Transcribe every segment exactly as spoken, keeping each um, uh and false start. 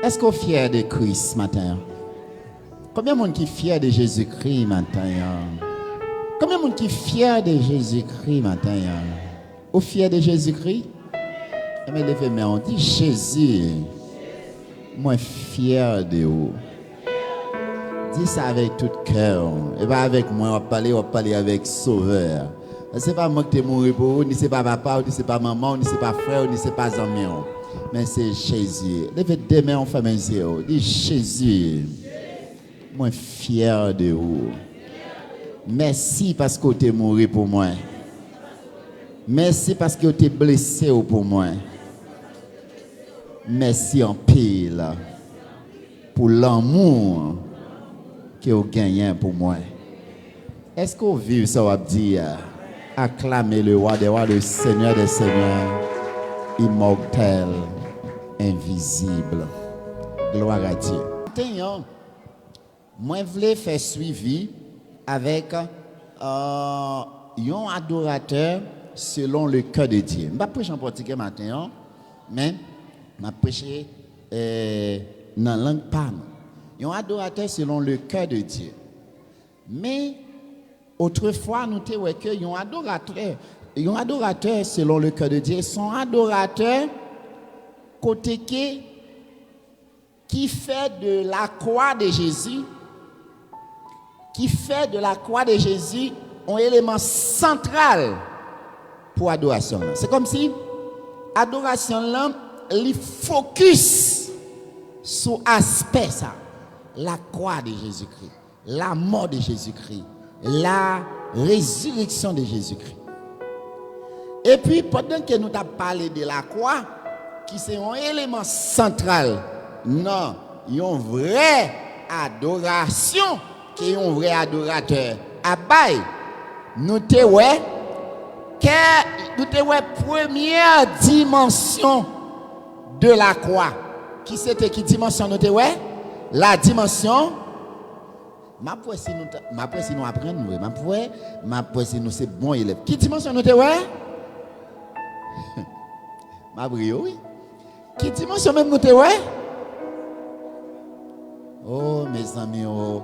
Èske w fyè de Kris maten an? Konbyen moun ki fyè de Jezikri maten an? Konbyen moun ki fyè de Jezikri maten an? Ou fyè de Jezikri? Enben, leve men w, di, Jezi, mwen fyè de ou. Di sa avèk tout kè w. E pa avèk mwen w ap pale, w ap pale avèk Sovè a. Se pa mwen ki te mouri pou ou, ni se pa papa w, ni se pa manman w, ni se pa frè w, ni se pa zanmi w. Men se Jezi. Leve de men w, fèmen zye w. Di, Jezi, mwen fyè de ou. Mèsi paske w te mouri pou mwen. Mèsi paske w te blese w pou mwen. Mèsi anpil pou lanmou ke w genyen pou mwen. Èske w viv sa w ap di a? Acclamez le Roi des rois, le Seigneur des seigneurs, immortel, invisible. Gloire à Dieu. Maten an, mwen vle fè swivi avèk, euh, yon adoratè selon le cœur de Dieu. M p ap preche an pòtigè maten an, men m ap preche, euh, nan lang pa nou. Yon adoratè selon le cœur de Dieu. Men, otrefwa, nou te wè ke yon adoratè, yon adoratè selon le cœur de Dieu, se yon adoratè kote ke ki fè de la kwa de Jezi, ki fè de la kwa de Jezi yon eleman santral pou adorasyon l lan. Se kòmsi adorasyon l lan, li fokis sou aspè sa, la kwa de Jezikri, la mò de Jezikri, la rezireksyon de Jezikri. Epi, pandan ke nou t ap pale de lakwa, ki se yon eleman santral nan yon vrè adorasyon ke yon vrè adoratè ap bay, nou te wè ke, nou te wè premyè dimansyon de lakwa. Ki se te ki dimansyon nou te wè? La dimansyon M ap wè si nou, m ap wè si nou aprann vre. M ap wè, m ap wè si nou se bon elèv. Ki dimansyon nou te wè? M ap ri yo, wi. Ki dimansyon menm nou te wè? Oh, mezanmi, oh.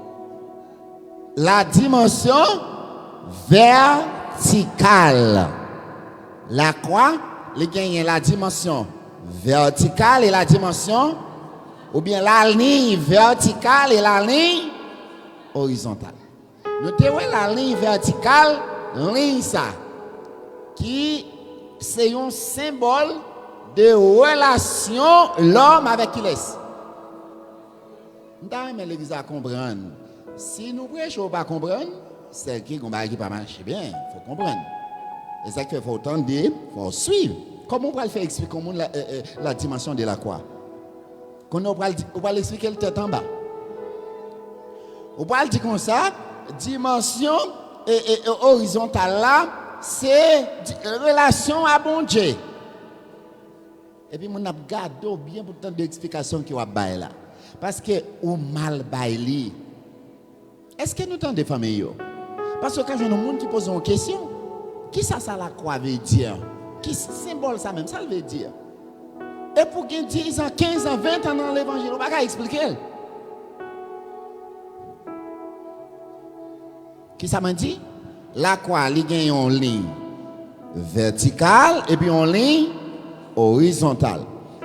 La dimansyon vètikal. Lakwa, li genyen la dimansyon vètikal e la dimansyon, oubyen la liy vètikal e la liy orizontal. Nou te wè la liy vètikal, liy sa, ki se yon senbòl de relasyon lòm avèk kilès? M ta renmen legliz la konprann. Si nou preche, ou pa konprann, sèke gon bagay ki pa mache byen, fò w konprann. E sa k fè fò w tande, fò w swiv. Kòman w pral fè eksplike yon moun la, eh, eh, la dimansyon de la kwa? Kounye a, ou pral di, ou pral eksplike l tèt anba. Ou pral di konsa, dimansyon, e, e, e, orizontal la, se di, relasyon a Bondye. Epi moun nan ap gade w byen pou l tande eksplikasyon ke w ap bay la. Paske ou mal bay li. Èske nou tande, fanmi yo? Paske w ka jwenn yon moun ki poze yon kesyon. Kisa sa lakwa vle di? Ki senbòl sa menm? Sa l vle di? Epi w gen diz an, kenz an, ven an nan levanjil, ou pa ka eksplike l. Kisa mwen di? Lakwa, li gen yon liy vètikal epi yon liy orizontal.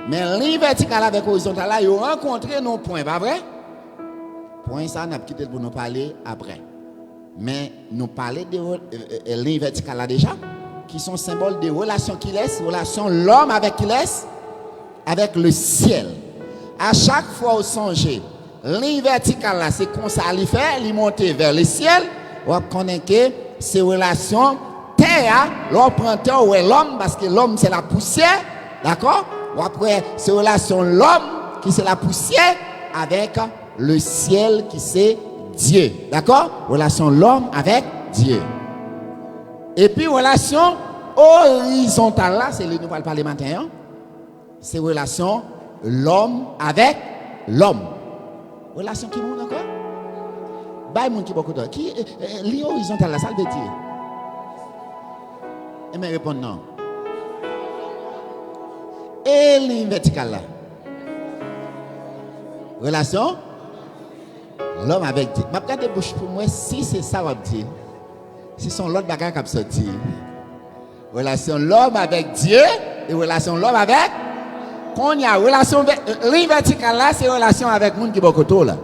Men liy vètikal avèk orizontal la, yo rankontre nan yon pwen, pa vre? Pwen sa, n ap kite l pou nou pale apre. Men nou pale de re-, e, e, e, liy vètikal la deja, ki se yon senbòl de relasyon kilès? Relasyon lòm avèk kilès? Avèk le syèl. A chak fwa w sonje, liy vètikal la, se konsa li fè, li monte vè le syèl, w ap konnen ke se relasyon tè a, lè w pran tè, w wè lòm, paske lòm se la pousyè, dakò? W ap wè se relasyon lòm, ki se la pousyè, avèk le syèl, ki se Dye, dakò? Relasyon lòm avèk Dye. Epi relasyon orizontal la, se li nou pral pale maten an. Se relasyon lòm avèk lòm. Relasyon ki moun ankò? Bay moun ki bò kote w. Ki, eh, eh, liy orizontal la, sa l vle di? Enben, reponn non. E liy vètikal la? Relasyon lòm avèk Dye. M ap gade bouch pou m wè si se sa w ap di. Si se yon lòt bagay k ap soti. Relasyon lòm avèk Dye e relasyon lòm avèk. Kounye a, relasyon vè-, liy vètikal la, se relasyon avèk moun ki bò kote w la.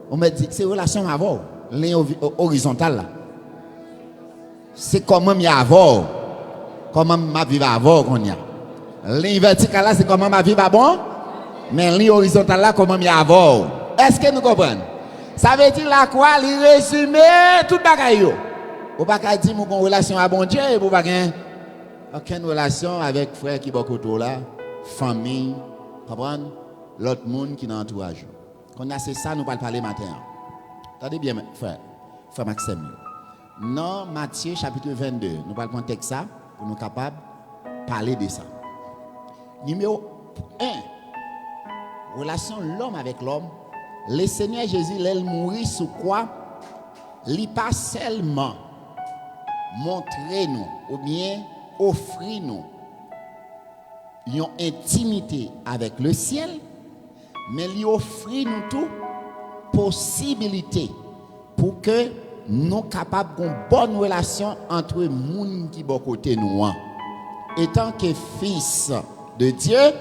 Ou mèt di, se relasyon m avè w. Liy ovi-, o-, orizontal la. Se kòman m ye avè w. Kòman m ap viv avè w kounye a. Liy vètikal la, se kòman m ap viv avè w. Men liy orizontal la, kòman m ye avè w. Èske nou konprann? Sa vle di lakwa, li rezime tout bagay yo. Ou pa ka di m ou gen yon relasyon a Bondye epi ou pa gen okenn relasyon avèk frè ki bò kote w la, fanmi, konprann, lòt moun ki nan antouraj ou. Kounye a, se sa nou pral pale maten an. Tande byen, frè, frè m ak sè m yo. Nan Matye chapit vennde, nou pral pran tèks sa pou nou kapab pale de sa. Nimewo en, relasyon lòm avèk lòm. Lesenyè Jezi, lè l mouri sou kwa, li pa sèlman montre nou oubyen ofri nou yon entimite avèk lesyèl, men li ofri nou tou posibilite pou ke nou kapab gon bòn relasyon ant moun ki bò kote nou an. Etanke fis de Dye,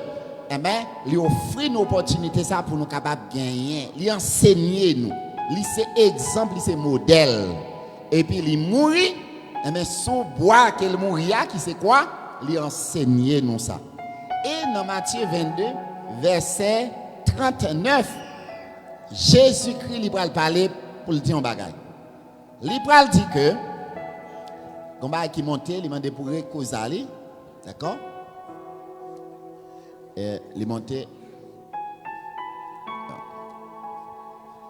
enben, li ofri nou opòtinite sa pou nou kapab genyen. Li ansenye nou. Li se egzanp, li se modèl. Epi li mouri, enben, sou bwa ke l mouri a, ki se kwa, li ansenye nou sa. E nan Matye vennde, vèsè trannèf, Jezikri li pral pale pou l di yon bagay. Li pral di ke, gon bagay ki monte, li mande pou rekoza li, dakò? E, li monte.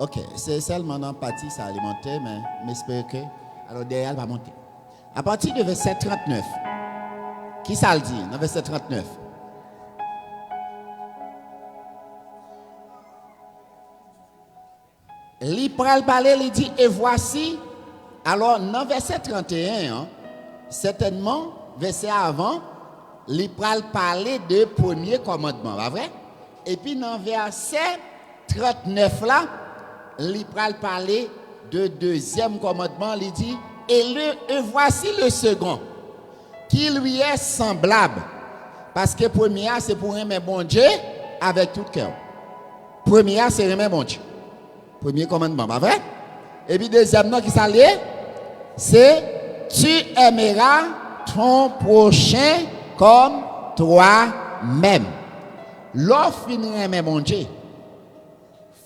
Ok, se sèlman nan pati sa li monte, men m espere ke, alò, dèyè a l pa monte. Apati de vèsè trannèf, ki sa l di nan vèsè trannèf? Li pral pale, li di, e vwasi, alò, nan vèsè trannteyen an, sètènman, vèsè avan, li pral pale de premye kòmandman, pa vre? Epi nan vèsè trannèf la, li pral pale de dezyèm kòmandman, li di, et le, et voici le second, qui lui est semblable. Paske premye a, se pou renmen Bondye avèk tout kè w. Premye a, se renmen Bondye. Premye kòmandman, pa vre? Epi dezyèm nan, ki sa l ye? Se, tu aimeras ton prochain comme toi-même. Lè w fin renmen Bondye,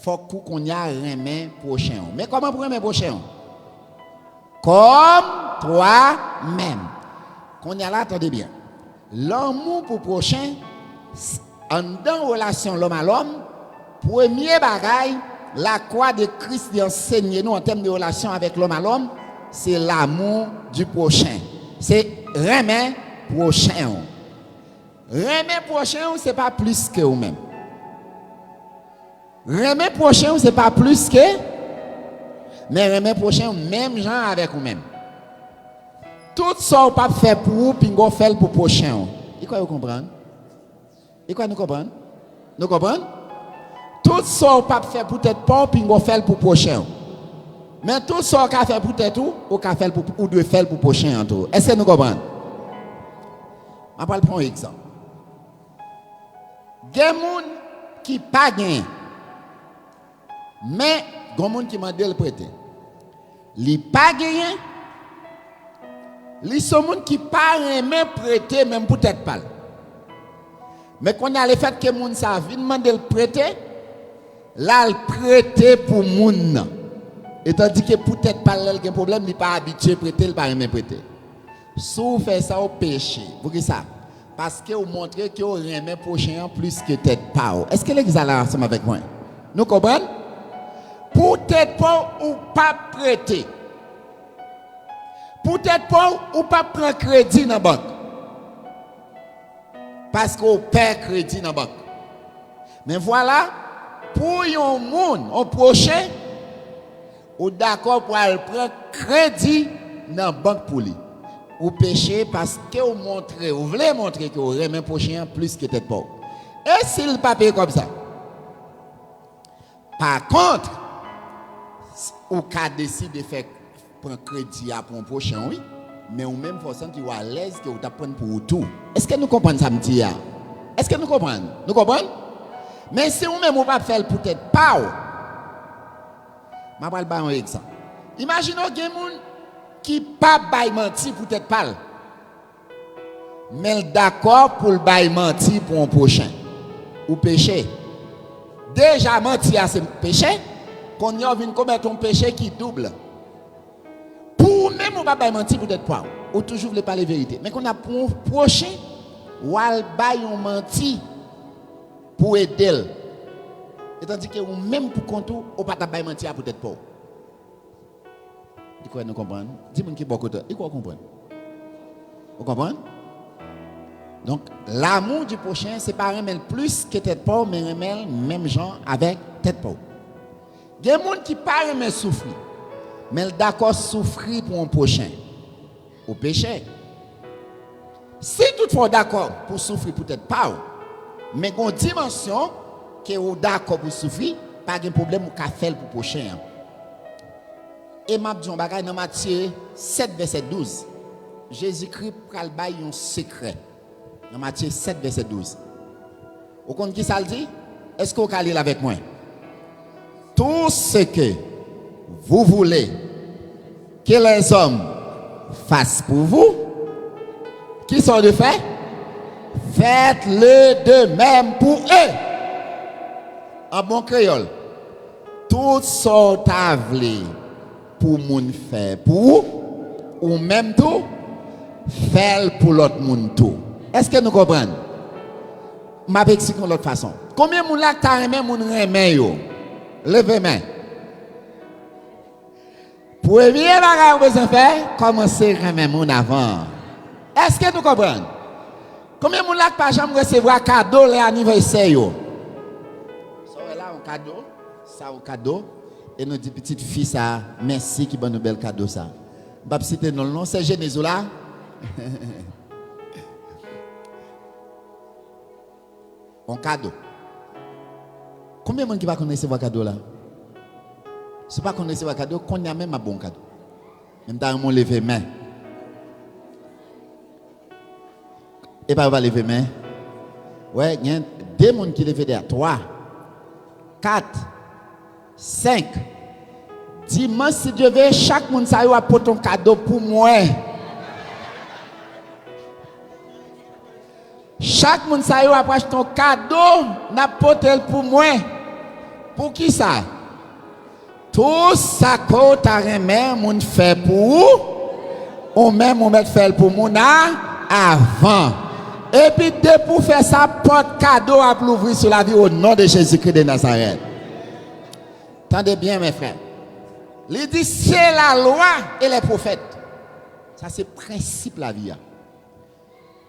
fòk ou kounye a renmen pwochen w. Men kòman pou renmen pwochen w? Comme toi-même. Kounye a la, tande byen. Lanmou pou pwochen, s-, anndan relasyon lòm a lòm, premye bagay, lakwa de Kris li ansenye nou an tèm de relasyon avèk lòm a lòm, se l'amour du prochain. Se renmen pwochen w. Renmen pwochen w, se pa plis ke ou menm. Renmen pwochen w, se pa plis ke, men renmen pwochen w menm jan avèk ou menm. Tout sa w p ap fè pou ou, pinga w fè l pou pwochen w. Li kwè yo konprann? Li kwè nou konprann? Nou konprann? Tout sa w p ap fè pou tèt pa w, pinga w fè l pou pwochen w. Men tout sa w ka fè pou tèt ou, ou ka fè l pou, ou dwe fè l pou pwochen an tou. Èske nou konprann? M ap pral pran yon egzanp. Gen moun ki pa genyen, men gon moun ki mande l prete. Li pa genyen, li se yon moun ki pa renmen prete menm pou tèt pa l. Men kounye a, lefètke moun sa a vin mande l prete, l al prete pou moun nan. E tandike pou tèt pa l, lè l gen pwoblèm, li pa abitye prete, li pa renmen prete. Si w fè sa, w peche. Poukisa? Paske w montre ke w renmen pwochen an plis ke tèt pa w. Èske legliz la la ansanm avèk mwen? Nou konprann? Pou tèt pa w, ou p ap prete. Pou tèt pa w, ou p ap pran kredi nan bank. Paske w pè kredi nan bank. Men vwala, pou yon moun, yon pwochen, ou dakò pou al pran kredi nan bank pou li. Ou peche paske w montre, ou vle montre ke w renmen pwochen an plis ke tèt pa w. E si l pa peye kòb sa? Pa kont, ou ka deside fè pran kredi a pou yon pwochen, wi. Men ou menm, fò w santi w alèz ke ou t ap pran pou ou tou. Èske nou konprann sa m di a? Èske nou konprann? Nou konprann? Men si ou menm ou p ap fè l pou tèt pa w, m ap pral ba yon egzanp. Imajine w gen moun ki pa bay manti pou tèt pa l. Men l dakò pou l bay manti pou yon pwochen. Ou peche. Deja, manti a se peche. Kounye a, w vin komèt yon peche ki doub. Pou ou menm, ou pa bay manti pou tèt pa w. Ou toujou vle pale verite. Men kounye a, pou yon pwochen, w al bay yon manti pou ede l. Etandike ou menm pou kont ou, ou pa t ap bay manti a pou tèt pa w. Li kwè nou konprann. Di moun ki bò kote w, li kwè w konprann. Ou konprann? Donk, l'amour du prochain, se pa renmen l plis ke tèt pa w, men renmen l menm jan avèk tèt pa w. Gen moun ki pa renmen soufri, men l dakò soufri pou yon pwochen. Ou peche. Si toutfwa w dakò pou w soufri pou tèt pa w, men gen yon dimansyon ke ou dakò pou w soufri, pa gen pwoblèm, ou ka fè l pou pwochen an. E m ap di yon bagay nan Matye sèt, vèsè douz. Jezikri pral bay yon sekrè. Nan Matye sèt, vèsè douz. Ou konn ki sa l di? Èske w ka li l avèk mwen? Tout ce que vous voulez que les hommes fassent pour vous, ki sa w dwe fè? Faites-le de même pour eux. An bon kreyòl, tout sa w ta vle pou moun fè pou ou, ou menm tou, fè l pou lòt moun tou. Èske nou konprann? M ap eksplike yon lòt fason. Konbyen moun la k ta renmen moun renmen yo? Leve men. Premye bagay ou bezwen fè, kòmanse renmen moun avan. Èske nou konprann? Konbyen moun la k pa janm resevwa kado lè anivèsè yo? Sa w wè la, yon kado. Sa yon kado. E nou di pitit fi sa a mèsi ki ban nou bèl kado sa. M p ap site non l non, sè Jeniz ou la? Yon kado. Konbyen moun ki pa konn resevwa kado la? Si w pa konn resevwa kado, kounye a menm m ap ba w yon kado. Men m ta renmen w leve men. Epa yo pa leve men. Wè, gen de moun ki leve dèyè. Twa, kat, senk. Dimanch, si Dye vle, chak moun sa yo ap pote yon kado pou mwen. Chak moun sa yo ap achte yon kado, n ap pote l pou mwen. Poukisa? Tou sa ke w ta renmen moun fè pou ou, ou menm ou mèt fè l pou moun a avan. Epi depi w fè sa, pòt kado ap louvri sou lavi w, o non de Jezikri de Nazarèt. Tande byen, mes frères. Li di, c'est la loi et les prophètes. Sa se prensip lavi a.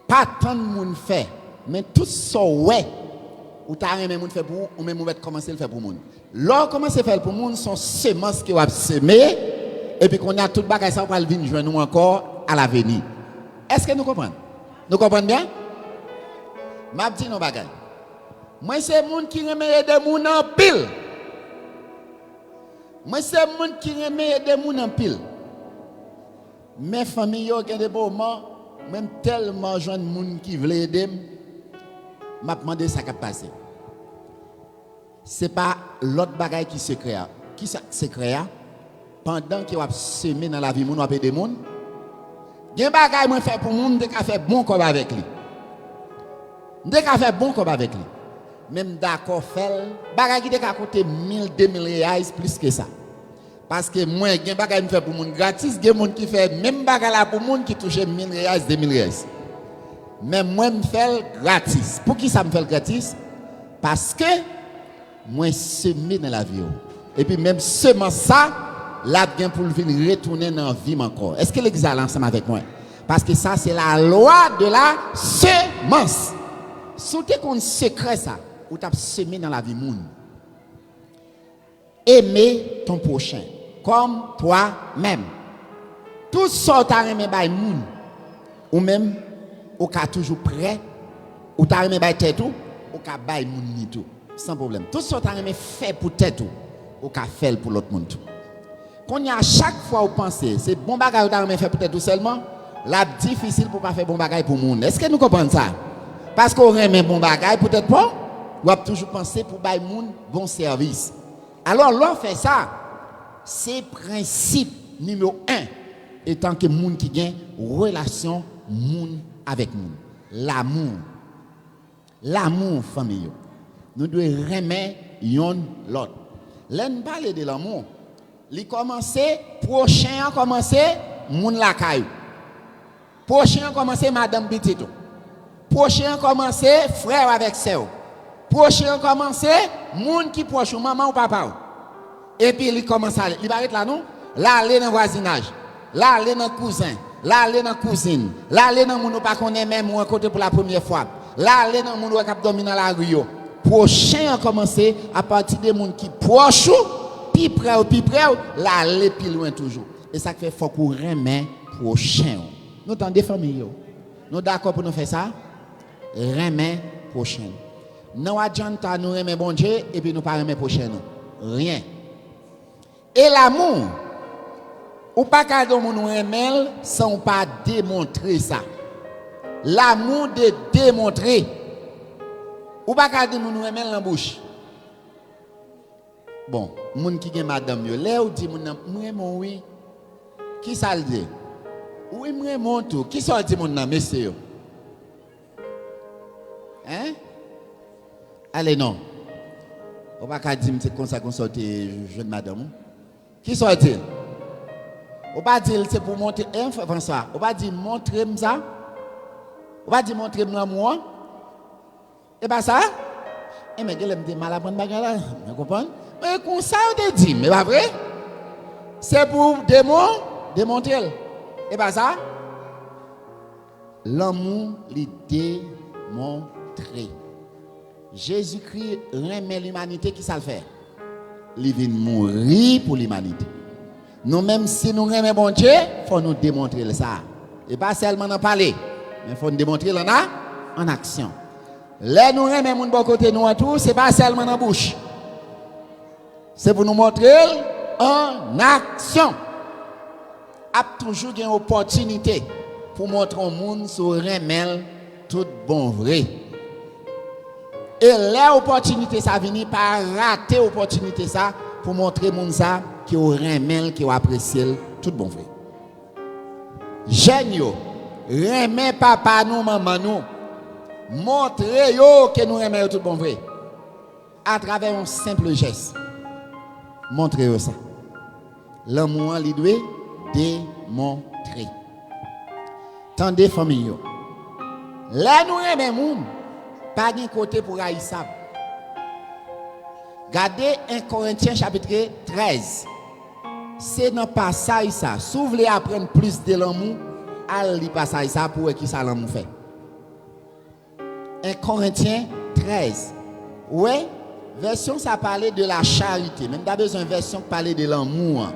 Pa tann moun fè, men tout sa w wè, ou ta renmen moun fè pou ou, ou menm ou mèt kòmanse l fè pou moun. Lè w kòmanse fè l pou moun, se yon semans ke w ap seme, epi kounye a tout bagay sa yo pral vin jwenn ou ankò alaveni. Èske nou konprann? Nou konprann byen? M ap di nou yon bagay. Mwen se moun ki renmen ede moun anpil. Mwen se moun ki renmen ede moun anpil. Men fanmi yo, gen de moman, mwen m tèlman jwenn moun ki vle ede m, m ap mande sa k ap pase. Se pa lòt bagay ki sekrè a. Kisa k sekrè a? Pandan ke w ap seme nan lavi moun, w ap ede moun, gen bagay mwen fè pou moun, m te ka fè bon kòb avèk li. M te ka fè bon kòb avèk li. Men m dakò fè l, bagay ki te ka koute mil, de mil reais, plis ke sa. Paske mwen, gen bagay m fè pou moun gratis, gen moun ki fè menm bagay la pou moun ki touche mil reais, de mil reais. Men mwen, m fè l gratis. Poukisa m fè l gratis? Paske mwen seme nan lavi w. Epi menm semans sa, l ap gen pou l vin retounen nan vi m ankò. Èske legliz la la ansanm avèk mwen? Paske sa se la lwa de la semans. Si w te konn sekrè sa, ou t ap seme nan lavi moun. Aimer ton prochain comme toi-même. Tout sa w ta renmen bay moun, ou menm, ou ka toujou prè, ou ta renmen bay tèt ou, ou ka bay moun li tou. San pwoblèm. Tout sa w ta renmen fè pou tèt ou, ou ka fè l pou lòt moun tou. Kounye a, chak fwa w panse se bon bagay ou ta renmen fè pou tèt ou sèlman, l ap difisil pou w pa fè bon bagay pou moun. Èske nou konprann sa? Paske w renmen bon bagay pou tèt pa w, w ap toujou panse pou bay moun bon sèvis. Alò, lè w fè sa, se prensip nimewo en, etanke moun ki gen relasyon moun avèk moun. Lanmou. Lanmou, fanmi yo. Nou dwe renmen yonn lòt. Lè n pale de lanmou, li kòmanse, pwochen an kòmanse moun lakay ou. Pwochen an kòmanse madanm pitit ou. Pwochen an kòmanse frè w avèk sè w. Pwochen an kòmanse moun ki pwòch ou, manman w, papa w. Epi li kòmanse ale. Li pa ret la non. L ale nan vwazinaj. L ale nan kouzen. L ale nan kouzin. L ale nan moun ou pa konnen menm ou rankontre pou la premyè fwa. L ale nan moun ou wè k ap dòmi nan lari yo. Pwochen an kòmanse apati de moun ki pwòch ou, pi prè w, pi prè w, l ale pi lwen toujou. E sa k fè fòk ou renmen pwochen w. Nou tande fanmi yo? Nou dakò pou nou fè sa? Renmen pwochen nou. Nan wadjanta nou renmen Bondye epi nou pa renmen pwochen nou. Ryen. E lanmou, ou pa ka di yon moun ou renmen l san ou pa demontre sa. Lanmou de demontre. Ou pa ka di moun ou renmen l nan bouch. Bon, moun ki gen madanm yo, lè ou di moun nan, "M renmen w wi," kisa l di? "Wi, m renmen w tou." Kisa w di moun nan, mesye yo? Hein? Ale non. Ou pa ka di m se konsa, konsa w te jwenn madanm ou. Kisa w di l? Ou pa di l se pou montre, hein, François? Ou pa di, "Montre m sa." Ou pa di, "Montre m lanmou an." E pa sa? Enben, genlè m te mal aprann bagay la. Mwen konprann. Men konsa yo te di m, e pa vre? Se pou demon-, demontre l. E pa sa? Lanmou, li demontre. Jezikri renmen limanite, kisa l fè? Li vin mouri pou limanite. Nou menm, si nou renmen Bondye, fò nou demontre l sa. E pa sèlman nan pale, men fò nou demontre l ann a-, ann aksyon. Lè nou renmen moun bò kote nou an tou, se pa sèlman nan bouch. Se pou nou montre l ann aksyon. Ap toujou gen opòtinite pou montre yon moun si w renmen l tout bon vre. E lè opòtinite sa vini, pa rate opòtinite sa pou montre moun sa ke w renmen l, ke w apresye l tout bon vre. Jèn yo, renmen papa nou, manman nou. Montre yo ke nou renmen yo tout bon vre. Atravè yon senp jès. Montre yo sa. Lanmou an, li dwe demontre. Tande, fanmi yo. Lè nou renmen moun, pa gen kote pou rayisab. Gade en Korentyen chapit trèz. Se nan pasaj sa. Si w vle aprann plis de lanmou, al li pasaj sa pou w wè kisa lanmou fè. En Korentyen trèz. Wi, vèsyon sa pale de la charite. Men m ta bezwen vèsyon k pale de lanmou an.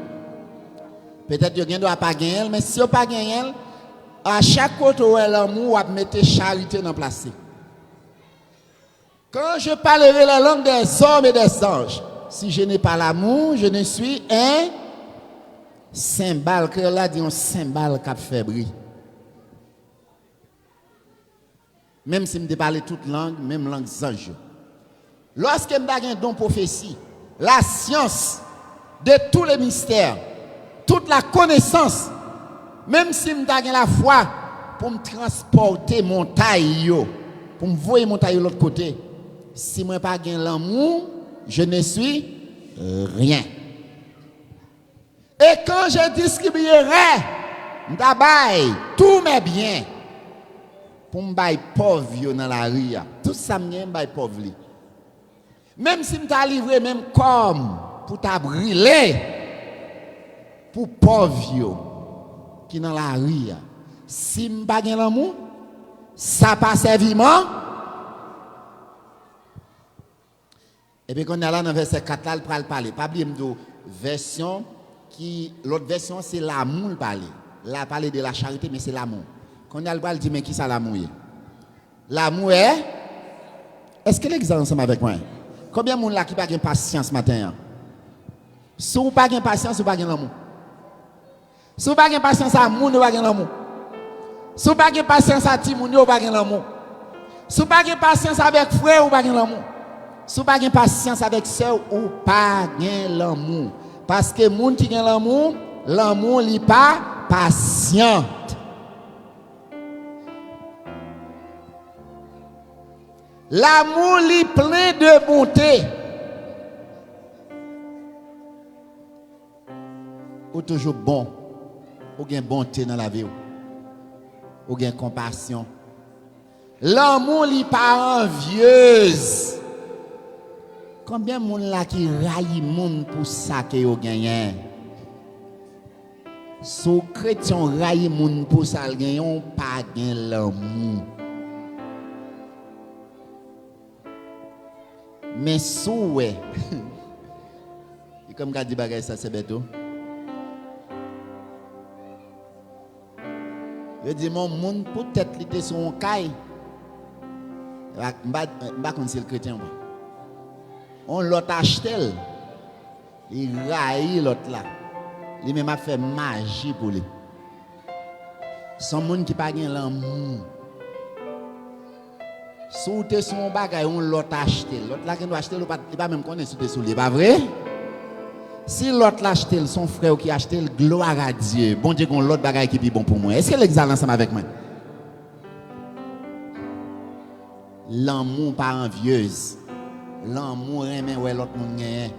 Petèt yo gen dwa pa genyen l, men si yo pa genyen l, a chak kote w wè lanmou, w ap mete charite nan plas li. Quand je parlerai les langues des hommes et des anges, si je n'ai pas l'amour, je ne suis un cymbale. Kreyòl la di yon senbal k ap fè bri. Menm si m te pale tout lang, menm lang zanj yo. Lòske m ta gen don pwofesi, lasyans, de tous les mystères, toute la connaissance, menm si m ta gen lafwa pou m transpòte montay yo, pou m voye montay yo lòt kote, si mwen pa gen lanmou, je ne suis rien. Et quand je distribuerai, m ta bay tous mes biens pou m bay pòv yo nan lari a. Tout sa m gen, m bay pòv li. Menm si m ta livre menm kò m pou ta brile pou pòv yo ki nan lari a. Si m pa gen lanmou, sa pa sèvi m an. Epi kounye a la, nan vèsè kat la, l pral pale. Pa bliye m di w, vèsyon ki, lòt vèsyon an, se lanmou l pale. La pale de la charite, men se lanmou. Kounye a, l pral di, men kisa lanmou ye? L'amour est, èske legliz la ansanm avèk mwen? Konbyen moun la ki pa gen pasyans maten an? Si w pa gen pasyans, ou pa gen lanmou. Si w pa gen pasyans a moun, ou pa gen lanmou. Si w pa gen pasyans a timoun yo, ou pa gen lanmou. Si w pa gen pasyans avèk frè, ou pa gen lanmou. Si w pa gen pasyans avèk sè, ou pa gen lanmou. Paske moun ki gen lanmou, lanmou li pa pasyan. Lanmou li plen de bonte. Ou toujou bon. Ou gen bonte nan lavi w. Ou gen konpasyon. Lanmou li pa anvyez. Konbyen moun la ki rayi moun pou sa ke yo genyen? Si w kretyen w rayi moun pou sa l genyen, w pa gen lanmou. Men si w wè, e kòm ka di bagay sa, se bèt ou. Yo di m yon moun pou tèt li te sou yon kay. M pa, m pa konn si l kretyen ou pa. Yon lòt achte l. Li rayi lòt la. Li menm ap fè maji pou li. Se yon moun ki pa gen lanmou. Si w te sou yon bagay, yon lòt achte l. Lòt la gen dwa achte l, ou pa, li pa menm konnen si w te sou li, e pa vre? Si lòt la achte l, se yon frè w ki achte l, glwa a Dye. Bondye gen yon lòt bagay ki pi bon pou mwen. Èske legliz la ansanm avèk mwen? Lanmou pa anvyez. Lanmou renmen wè lòt moun genyen.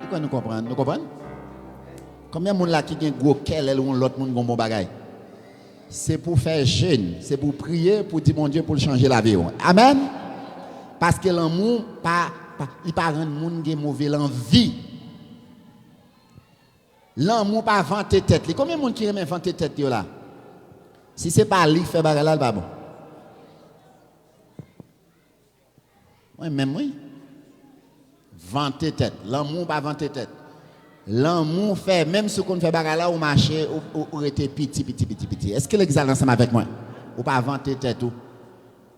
Poukò nou konprann? Nou konprann? Konbyen moun la ki gen gwo kè lè l wè yon lòt moun gen yon bon bagay? Se pou w fè jèn, se pou w priye, pou w di Bondye pou l chanje lavi w. Amèn. Paske lanmou pa, pa, li pa rann moun gen move lanvi. Lanmou pa vante tèt li. Konbyen moun ki renmen vante tèt yo la? Si se pa li k fè bagay la, l pa bon. Mwen menm, wi. Vante tèt. Lanmou pa vante tèt. Lanmou fè, menm si w konn fè bagay la, ou mache, ou, ou, ou rete piti, piti, piti, piti. Èske legliz la ansanm avèk mwen? Ou pa vante tèt ou.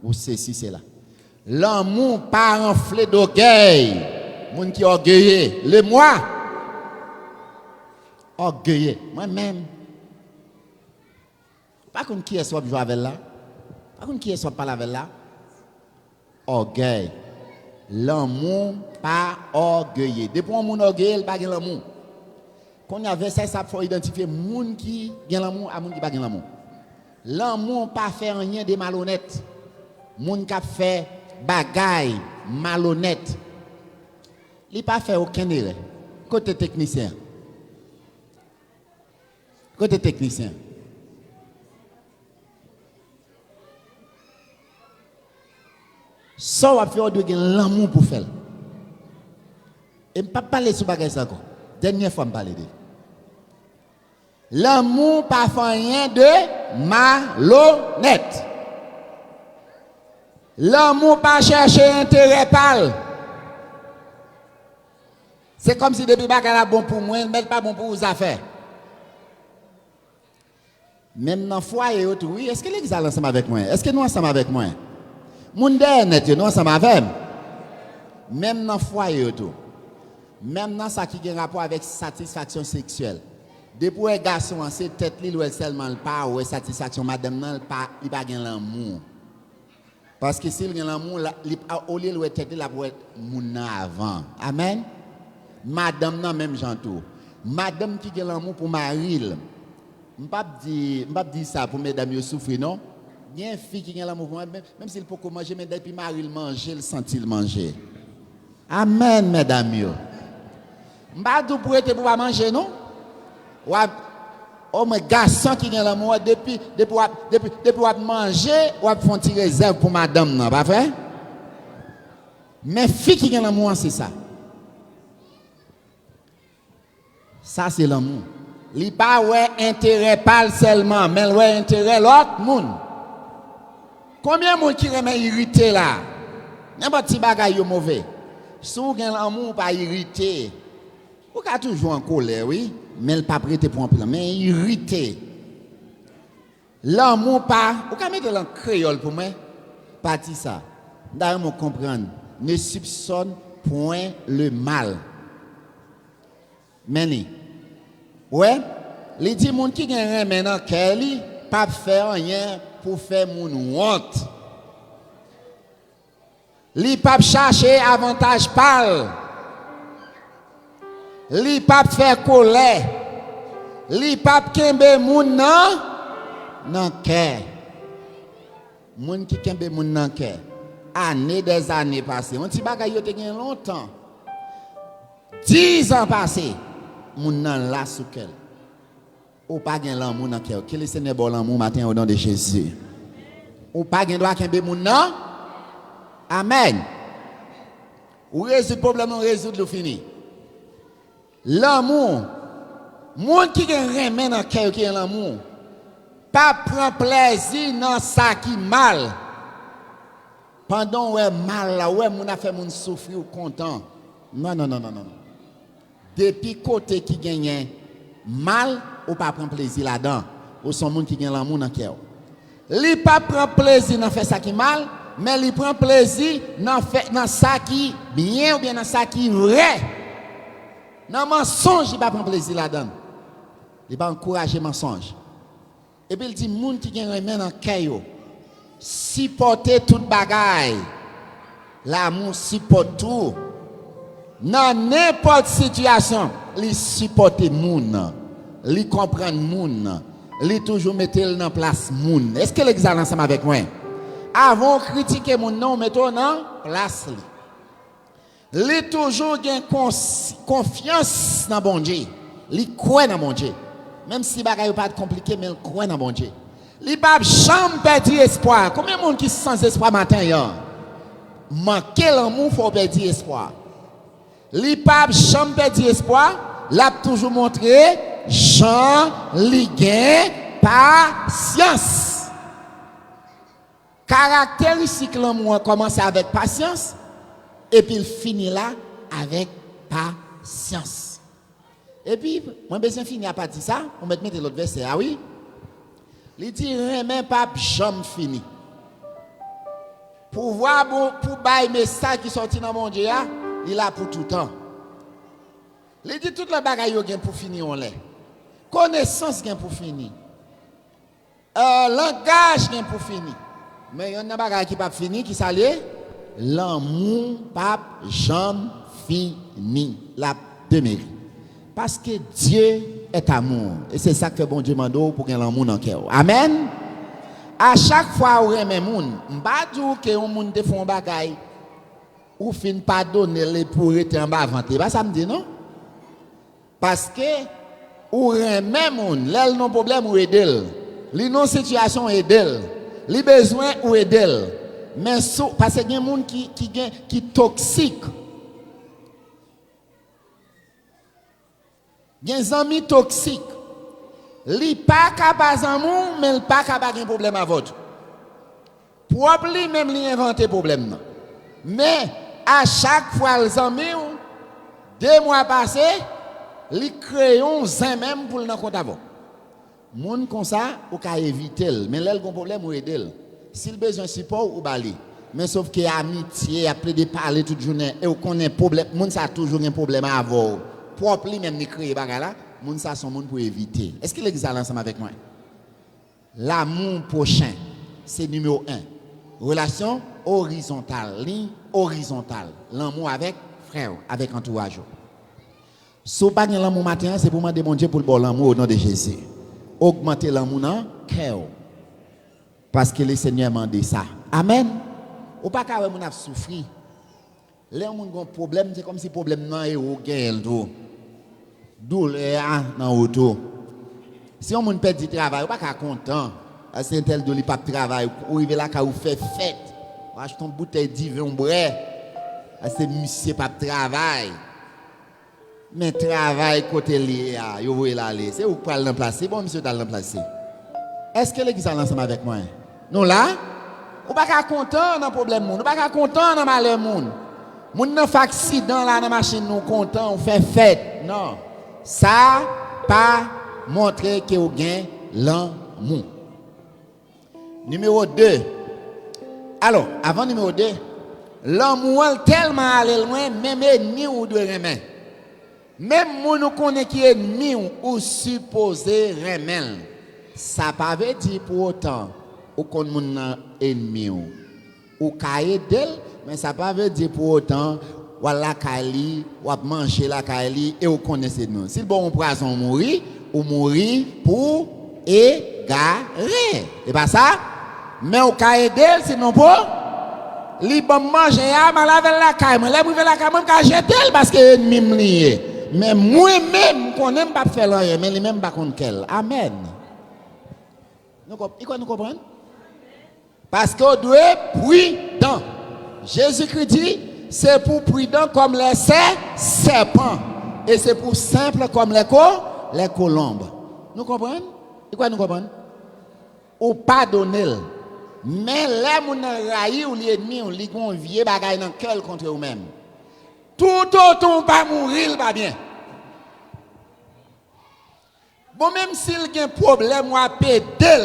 Ou sesi, sela. Lanmou pa anfle dògèy. Moun ki ògeye, le moi. Ògeye. Mwen menm. Ou pa konn kiyès w ap jwe avè l la? Ou pa konn kiyès w ap pale avè l la? Ògèy. Lanmou pa ògeye. Depi yon moun ògeye, l pa gen lanmou. Kounye a, vèsè sa ap fè w idantifye moun ki gen lanmou a moun ki pa gen lanmou. Lanmou pa fè anyen de malonèt. Moun k ap fè bagay malonèt, li pa fè okenn erè. Kote teknisyen an? Kote teknisyen? Sa w ap fè, w dwe gen lanmou pou fè l. E m p ap pale sou bagay sa ankò. Dènye fwa m pale de li. Lanmou pa fè anyen de malonèt. Lanmou pa chèche enterè pa l. Se kòmsi depi bagay la bon pou mwen, men l pa bon pou ou, zafè. Menm nan fwaye yo tou, wi. Èske legliz la ansanm avèk mwen? Èske nou ansanm avèk mwen? Moun dèyè nèt yo, nou ansanm avè m? Menm nan fwaye yo tou. Menm nan sa ki gen rapò avèk satisfaksyon seksyèl. Depi w wè gason an, se tèt li l wè sèlman, l pa wè satisfaksyon madanm nan, l pa, li pa gen lanmou. Paske si l gen lanmou, la, li, a, olye l wè tèt li, l ap wè moun nan avan. Amèn. Madanm nan menm jan tou. Madanm ki gen lanmou pou mari l. M p ap di, m p ap di sa pou medam yo soufri, non. Gen fi ki gen lanmou pou mari, menm, menm si l poko manje, men depi mari l manje, l santi l manje. Amèn, medam yo. M pa di w pou rete pou w pa manje, non. W ap, omwen gason ki gen lanmou an, depi, depi w ap, depi, depi w ap manje, w ap fè yon ti rezèv pou madanm nan, pa vre? Men fi ki gen lanmou an, se sa. Sa se lanmou. Li pa wè enterè pa l sèlman, men l wè enterè lòt moun. Konbyen moun ki renmen irite la? Nenpòt ti bagay yo move. Si w gen lanmou, ou pa irite. Ou ka toujou an kolè, wi, men l p ap rete pou anpil tan. Men irite. Lanmou pa, ou ka mete l an kreyòl pou mwen? Pati sa. M ta renmen w konprann. Ne soupçonne point le mal. Men li. Wè, li di moun ki gen renmen nan kè li p ap fè anyen pou fè moun wont. Li p ap chache avantaj pa l. Li p ap fè kolè. Li p ap kenbe moun nan, nan kè. Moun ki kenbe moun nan kè. Ane dè zane pase. Yon ti bagay yo te gen lontan. Diz an pase. Moun nan la sou kè l. Ou pa gen lanmou nan kè w. Ke Lesenyè ba w lanmou maten o non de Jezi. Ou pa gen dwa kenbe moun nan. Amèn. Ou rezoud pwoblèm ou rezoud li, ou fini. Lanmou. Moun ki gen renmen nan kè yo, ki gen lanmou, pa pran plèzi nan sa ki mal. Pandan w wè mal la, w wè moun ap fè moun soufri, ou kontan. Non, non, non, non, non. Depi kote ki genyen mal, ou pa pran plezi ladan. Ou se yon moun ki gen lanmou nan kè w. Li pa pran plezi nan fè sa ki mal, men li pran plezi nan fè, nan sa ki byen oubyen nan sa ki vrè. Nan mansonj, li pa pran plezi ladan l. Li pa ankouraje mansonj. Epi l di moun ki gen renmen nan kè yo, sipòte tout bagay. Lanmou sipòt tou. Nan nenpòt sitiyasyon, li sipòte moun. Li konprann moun. Li toujou mete l nan plas moun. Èske legliz la ansanm avèk mwen? Avan w kritike moun nan, w mete w nan plas li. Li toujou gen kons-, konfyans nan Bondye. Li kwè nan Bondye. Menm si bagay yo pa t konplike, men l kwè nan Bondye. Li p ap janm pèdi espwa. Konbyen moun ki san espwa maten an? Manke lanmou fè w pèdi espwa. Li p ap janm pèdi espwa. L ap toujou montre jan li gen pasyans. Karakteristik lanmou an kòmanse avèk pasyans, epi l fini la avèk pasyans. Epi, mwen bezwen fini apati sa, ou mèt mete lòt vèsè a, wi. Li di, renmen p ap janm fini. Pouvwa bon, pou bay mesaj ki sòti nan Bondye a, li la pou toutan. Li di, tout lòt bagay yo gen pou fini yon lè. Konesans gen pou fini. Euh, langaj gen pou fini. Men yonn nan bagay ki p ap fini, ki sa l ye? Lanmou p ap janm fini. L ap demere. Paske Dieu est amour. E se sa k fè Bondye mande w pou gen lanmou nan kè w. Amèn. A chak fwa ou renmen moun, m pa di w ke yon moun te fè yon bagay, ou fin padone l epi w rete anba vant li. E pa sa m di, non. Paske ou renmen moun, lè l nan pwoblèm, ou ede l. Li nan sitiyasyon, ou ede l. Li bezwen, ou ede l. Men sou, paske gen moun ki, ki gen, ki toksik. Gen zanmi toksik. Li pa ka pa zanmi w, men l pa ka pa gen pwoblèm avè w tou. Pwòp li menm li envante pwoblèm nan. Men, a chak fwa l zanmi w, de mwa pase, li kreye yon zen menm pou l nan kont avè w. Moun konsa, ou ka evite l, men lè l gon pwoblèm, ou ede l. Si l bezwen sipò w, ou ba li. Men sofke amitye, y ap plede pale tout jounen, e w konnen pwoblèm, moun sa toujou gen pwoblèm avè w. Pwòp li menm li kreye bagay la, moun sa se yon moun pou evite. Èske legliz la ansanm avèk mwen? Lanmou pwochen, se nimewo en. Relasyon orizontal, liy orizontal. Lanmou avèk frè w, avèk antouraj ou. Si w pa gen lanmou maten an, se pou w mande Bondye pou l ba w lanmou o non de Jezi. Ogmante lanmou nan kè w. Paske Lesenyè mande sa. Amèn. Ou pa ka wè moun ap soufri. Lè yon moun gon pwoblèm, se kòmsi pwoblèm nan e ou genyen l tou. Doulè a nan ou tou. Si yon moun pèdi travay, ou pa ka kontan. Paske entèl di w li p ap travay, ou rive lakay ou fè fèt. Ou achte yon boutèy diven ou bwè. Paske misye p ap travay. Men travay kote l ye a, yo voye l ale. Se ou k pral nan plas li. Bon, misye t al nan plas li. Èske legliz la ansanm avèk mwen? Nou la? Ou pa ka kontan nan pwoblèm moun. Ou pa ka kontan nan malè moun. Moun nan fè aksidan la nan machin, ou kontan, ou fè fèt. Non. Sa pa montre ke ou gen lanmou. Nimewo de. Alò, avan nimewo de, Lanmou an tèlman ale lwen, menm ènmi w ou dwe renmen. Menm moun ou konnen ki ènmi w, ou sipoze renmen l. Sa pa vle di pou otan ou konn moun nan ènmi w. Ou ka ede l, men sa pa vle di pou otan w al lakay li, w ap manje lakay li, e ou konnen se ènmi w. Si l ba w yon pwazon ou mouri, ou mouri pou egare. E pa sa? Men ou ka ede l, sinon pou li ban m manje a, m al avè l lakay mwen. Lè m rive lakay mwen, m ka jete l paske ènmi m li ye. Men mwen menm, m konnen m p ap fè l anyen, men li menm m pa konn kè l. Amèn. Nou konp-, i kwè nou konprann? Paske w dwe pridan. Jezikri di, se pou pridan kòm lè sè, sèpan, e se pou senp kòm lè ko, lè kolonb. Nou konprann? I kwè nou konprann? Ou padone l. Men lè moun nan rayi w, li ènmi w, li gon vye bagay nan kè l kontre w menm. Toutotan w pa mouri, l pa byen. Bon, menm si l gen pwoblèm, w ap ede l.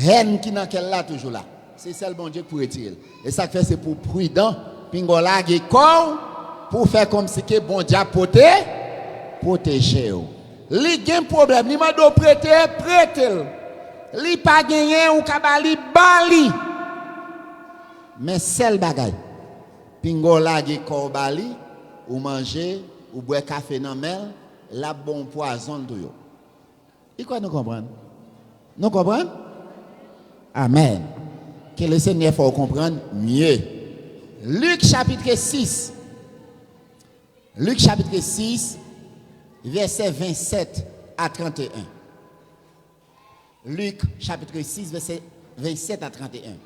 Hèn ki nan kè l la toujou la. Se sèl Bondye ki pou retire l. E sa k fè se pou w pridan, pinga w lage kò w, pou w fè kòmsi ke Bondye ap pwote-, pwoteje w. Li gen pwoblèm, li mande w prete, prete l. Li pa genyen, ou ka ba li, ba li. Men sèl bagay, pinga w lage kò w ba li, ou manje, ou bwè kafe nan men l, l ap ba w pwazon l tou yo. I kwè nou konprann? Nou konprann? Amèn. Ke le Senyè fè w konprann mye. Lik chapitre sis. Lik chapitre sis, vèsè vennsèt a trannteyen. Lik chapitre sis, vèsè vennsèt a trannteyen.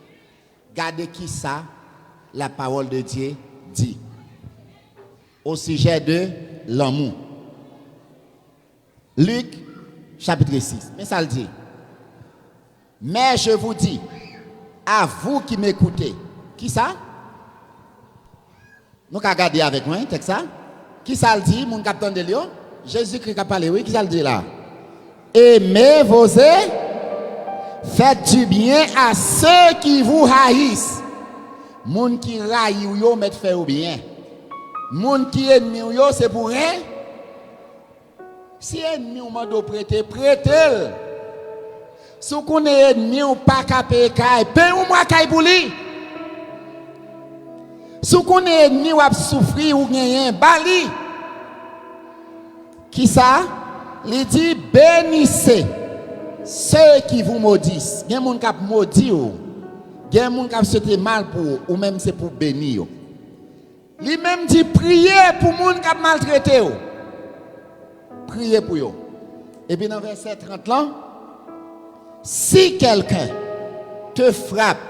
Gade kisa la parole de Dieu dit au sujet de l'amour. Lik chapitre sis. Men sa l di. Mais je vous dis, à vous qui m'écoutez. Kisa? Nou ka gade avèk mwen tèks sa. Kisa l di, moun k ap tande l yo? Jezikri k ap pale, wi. Kisa l di la? Aimez vos ennemis, faites du bien à ceux qui vous haïssent. Moun ki rayi w yo, mèt fè yo byen. Moun ki ènmi w yo, se pou ren-, Si ènmi w mande w prete, prete l. Si w konnen ènmi w pa ka peye kay, peye yon mwa kay pou li. Si w konnen ènmi w ap soufri, ou genyen, ba li. Kisa? Li di, bénissez ceux qui vous maudissent. Gen moun k ap modi w. Gen moun k ap swete mal pou ou, ou menm se pou w beni yo. Li menm di, priye pou moun k ap maltrete w. Priye pou yo. Epi nan vèsè trant lan, si quelqu'un te frappe,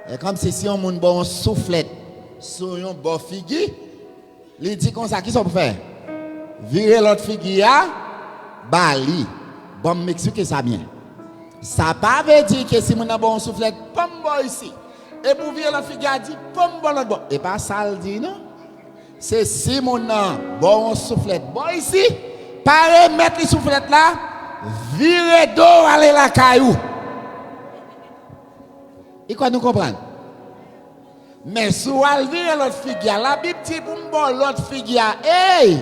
e kòmsi si yon moun ba w yon souflèt sou yon bò figi, li di konsa, kisa w pou fè? Vire lòt figi a, ba li. Ban m eksplike sa byen. Sa pa vle di ke si moun nan ba w yon souflèt, ban m ba w isi. Epi w vire lòt figi a di, ban m ba w lòt bò. E pa sa l di, non. Se si moun nan ba w yon souflèt, ba w isi, pa remèt li souflèt la, vire do w ale lakay ou. I kwè nou konprann? Men si w al vire lòt figi a, Labib di pou m ba w lòt figi a. Ey!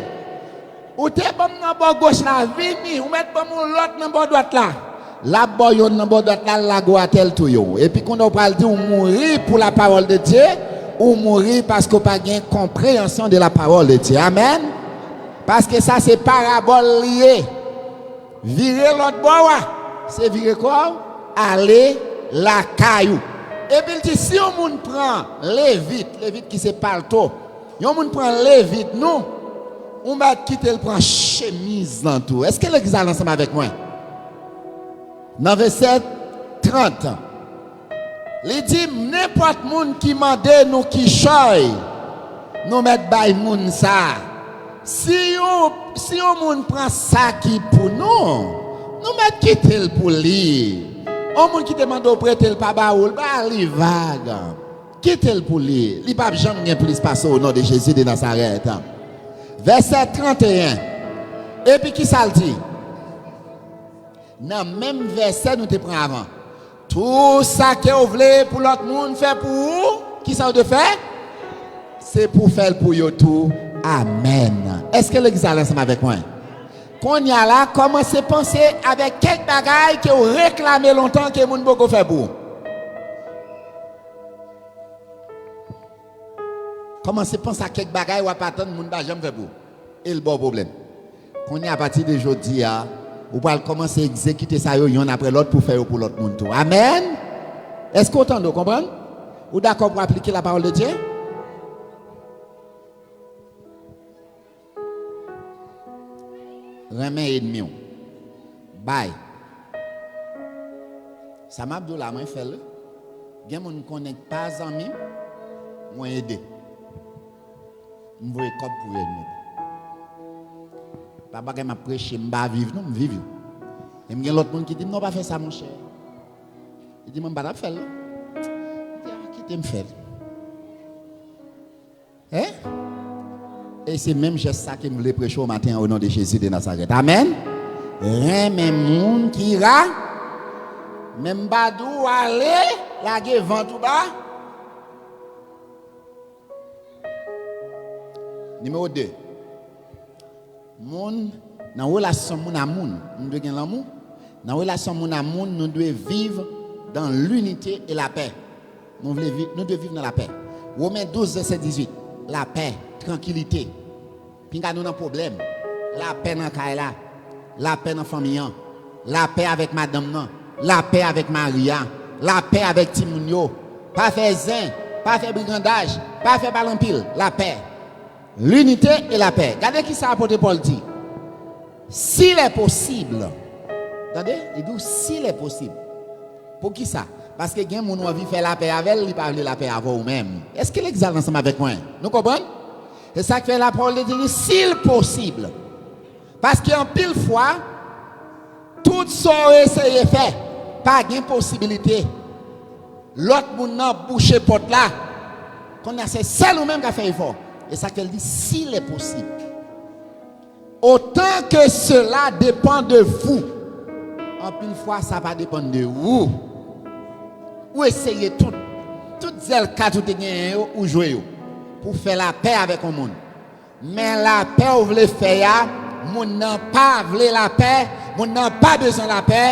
Ou te ban m nan bò goch la, vini, ou mèt ban m yon lòt nan bò dwat la. L ap ba w yonn nan bò dwat la, l lage w atè, l touye w. Epi kounye a w pral di w mouri pou la parole de Dieu, ou mouri paske w pa gen konpreyansyon de la parole de Dieu. Amèn. Paske sa se parabòl li ye. Vire lòt bò a, se vire kò w, ale lakay ou. Epi l di, si yon moun pran levit, levit ki se palto, yon moun pran levit nou, ou mèt kite l pran chemiz lan tou. Èske legliz la ansanm avèk mwen? Nan vèsè trant, li di, nenpòt moun ki mande nou kichòy, nou mèt bay moun sa a. Si yon, si yon moun pran sa ki pou nou, nou mèt kite l pou li. Yon moun ki te mande w prete l pa ba ou l, ba li vag. Kite l pou li. Li p ap janm gen plis pase w, o non de Jezi de Nazarèt. Vèsè trannteyen. Epi kisa l di? Nan menm vèsè nou te pran avan. Tou sa ke w vle pou lòt moun fè pou ou, ki sa w dwe fè? Se pou w fè l pou yo tou. Amèn. Èske legliz la ansanm avèk mwen? Kounye a la, kòmanse panse avèk kèk bagay ke w reklame lontan ke moun poko fè pou ou. Kòmanse panse a kèk bagay w ap atann moun pa janm fè pou ou. E l ba w pwoblèm. Kounye a, apati de jodi a, ou pral kòmanse egzekite sa yo yonn apre lòt pou fè yo pou lòt moun tou. Amèn! Èske w tande, w konprann? Ou dakò pou aplike la parole de Dieu? Renmen ènmi w. Bay. Sa m ap di w la, mwen fè l wi. Gen moun m konnen k pa zanmi m, mwen ede. M voye kòb pou yo, m ede. Pa bagay m ap preche, m pa viv non, m viv yo. E m gen lòt moun ki di m, "Non, pa fè sa, monchè." Li di, "Mwen, m pa t ap fè l non." M di, "A, kite m fè l." Hein? E se menm jès sa ke m vle preche w maten an, o non de Jezi de Nazarèt. Amèn. Renmen moun ki ra, men m pa di w ale lage vant ou ba. Nimewo de. Moun, nan relasyon moun a moun, nou dwe gen lanmou. Nan relasyon moun a moun, nou dwe viv dans l'unité et la paix. Nou vle viv, nou dwe viv nan lapè. Women douz, vèsè dizuit. Lapè, trankilite. Pinga nou nan pwoblèm. Lapè nan kay la. Lapè nan fanmi an. Lapè avèk madanm nan. Lapè avèk mari a. Lapè avèk timoun yo. Pa fè zen. Pa fè brigandaj. Pa fè pale anpil. Lapè. L'unité et la paix. Gade ki sa apot Pòl di. S'il est possible. Tande, li di w, "S'il est possible." Poukisa? Paske gen moun ou anvi fè lapè avè l, li pa vle lapè avè w menm. Èske legliz la ansanm avèk mwen? Nou konprann? Se sa k fè lapawòl de Dye di, "S'il possible." Paske anpil fwa, tout sa w eseye fè, pa gen posibilite. Lòt moun nan bouche pòt la. Kounye a se sèl ou menm k ap fè efò. E sa k fè l di, "S'il est possible." Autant que cela dépend de vous. Anpil fwa, sa pa depann de ou. Ou eseye tout, tout zèl kat ou te genyen yo, ou jwe yo. Pou fè lapè avèk yon moun. Men lapè ou vle fè a, moun nan pa vle lapè, moun nan pa bezwen lapè,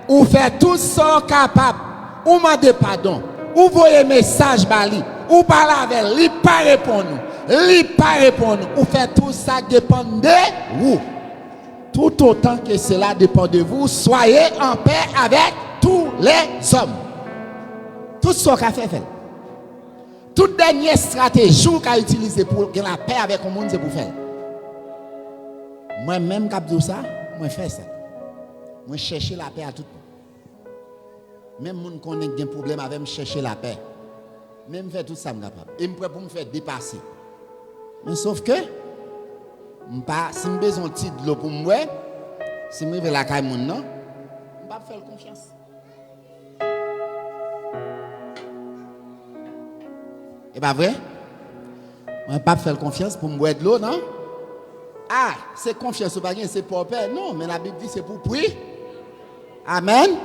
ou fè tout sa w kapab, ou mande padon, ou voye mesaj ba li, ou pale avè l, li pa reponn ou, li pa reponn ou, ou fè tout sa k depann de ou. Tout autant que cela dépend de vous, soyez en paix avec tous les hommes. Tout sa w ka fè, fè l. Tout dènye estrateji w ka itilize pou w gen lapè avèk yon moun, se pou w fè l. Mwen menm k ap di w sa, mwen fè sa. Mwen chèche lapè a tout bon. Menm moun konnen gen pwoblèm avè m, chèche lapè. Men m fè tout sa m kapab. E m prè pou m fè depase. Men sof ke, m pa, si m bezwen yon ti dlo pou m bwè, si m rive lakay moun nan, m p ap fè l konfyans. E pa vre? Mwen p ap fè l konfyans pou m bwè dlo, non? A, se konfyans ou pa gen, se pa w pè. Non, men Labib di se pou pri. Amèn.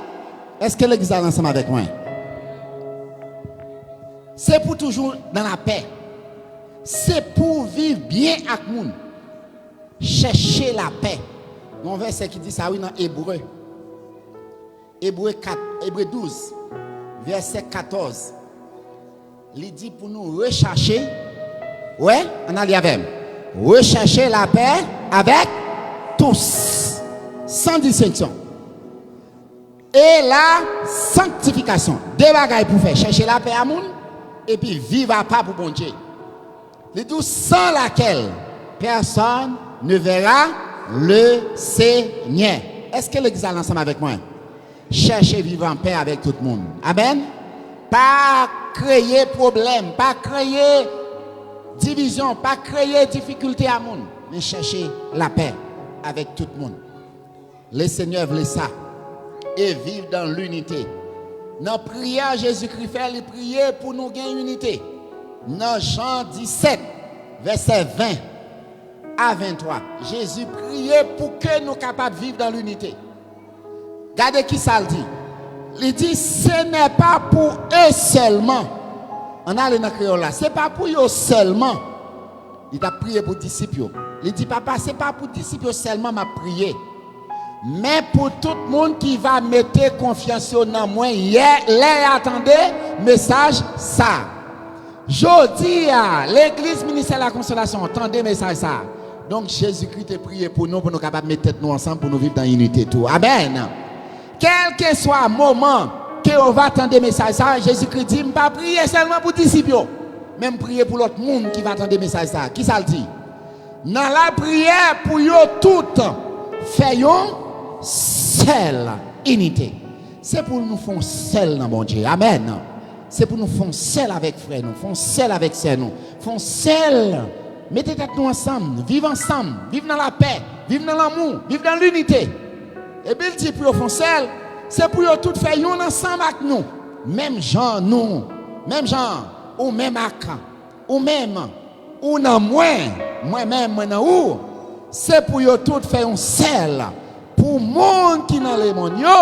Èske legliz la ansanm avèk mwen? Se pou toujou nan lapè. Se pou w viv byen ak moun. Chèche lapè. Gon vèsè ki di sa wi nan Ebre. Ebre kat, Ebre douz, vèsè katòz. Li di pou nou rechache, wè, ann ale avè m. Recherchez la paix avec tous, sans distinction. Et la sanctification. De bagay pou fè, chèche lapè a moun, epi viv apa pou Bondye. Li di w, sans laquelle personne ne verra le Seigneur. Èske legliz la ansanm avèk mwen? Chèche viv an pè avèk tout moun. Amèn. Pa kreye pwoblèm, pa kreye divizyon, pa kreye difikilte a moun, men chèche lapè avèk tout moun. Le Senyè vle sa. E viv dan linite. Nan priyè Jezikri fè, li priye pou nou gen inite. Nan Jan disèt, vèsè ven a venntwa, Jezi priye pou ke nou kapab viv dan linite. Gade ki sa l di. Li di, ce n'est pas pour eux seulement. Ann ale nan kreyòl la. Se pa pou yo sèlman. Li t ap priye pou disip yo. Li di, Papa, se pa pou disip yo sèlman m ap priye, men pou tout moun ki va mete konfyans yo nan mwen yè, lè y a tande mesaj sa. Jodi a, legliz Ministè Lakonsolasyon, tande mesaj sa. Donk, Jezikri te priye pou nou, pou nou kapab met tèt nou ansanm, pou nou viv nan inite tou. Amèn. Kèlkeswa moman ke w va tande mesaj sa, Jezikri di, m pa priye sèlman pou disip yo, men m priye pou lòt moun ki va tande mesaj sa. Kisa l di? Nan lapriyè pou yo tout fè yon sèl inite. Se pou nou fè yon sèl nan Bondye. Amèn. Se pou nou fè yon sèl avèk frè nou, fè yon sèl avèk sè nou, fè yon sèl. Mete tèt nou ansanm, viv ansanm, viv nan lapè, viv nan lanmou, viv nan linite. Epi l di pou yo fè yon sèl, se pou yo tout fè youn ansanm ak nou. Menm jan nou, menm jan ou menm ak ou menm, ou nan mwen, mwen menm, mwen nan ou, se pou yo tout fè yon sèl, pou moun ki nan lemonn yo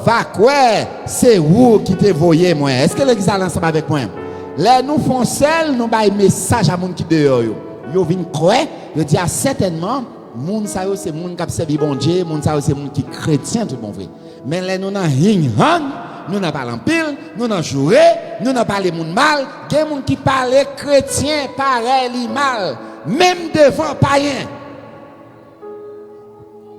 va kwè se ou ki te voye mwen. Èske legliz la ansanm avèk mwen? Lè nou fè yon sèl, nou bay mesaj a moun ki deyò yo. Yo vin kwè, yo di, a, sètènman, moun sa yo se moun k ap sèvi Bondye, moun sa yo se moun ki kretyen tout bon vre. Men lè nou nan hing hang, nou nan pale anpil, nou nan joure, nou nan pale moun mal, gen moun ki pale kretyen parèy li mal, menm devan payen.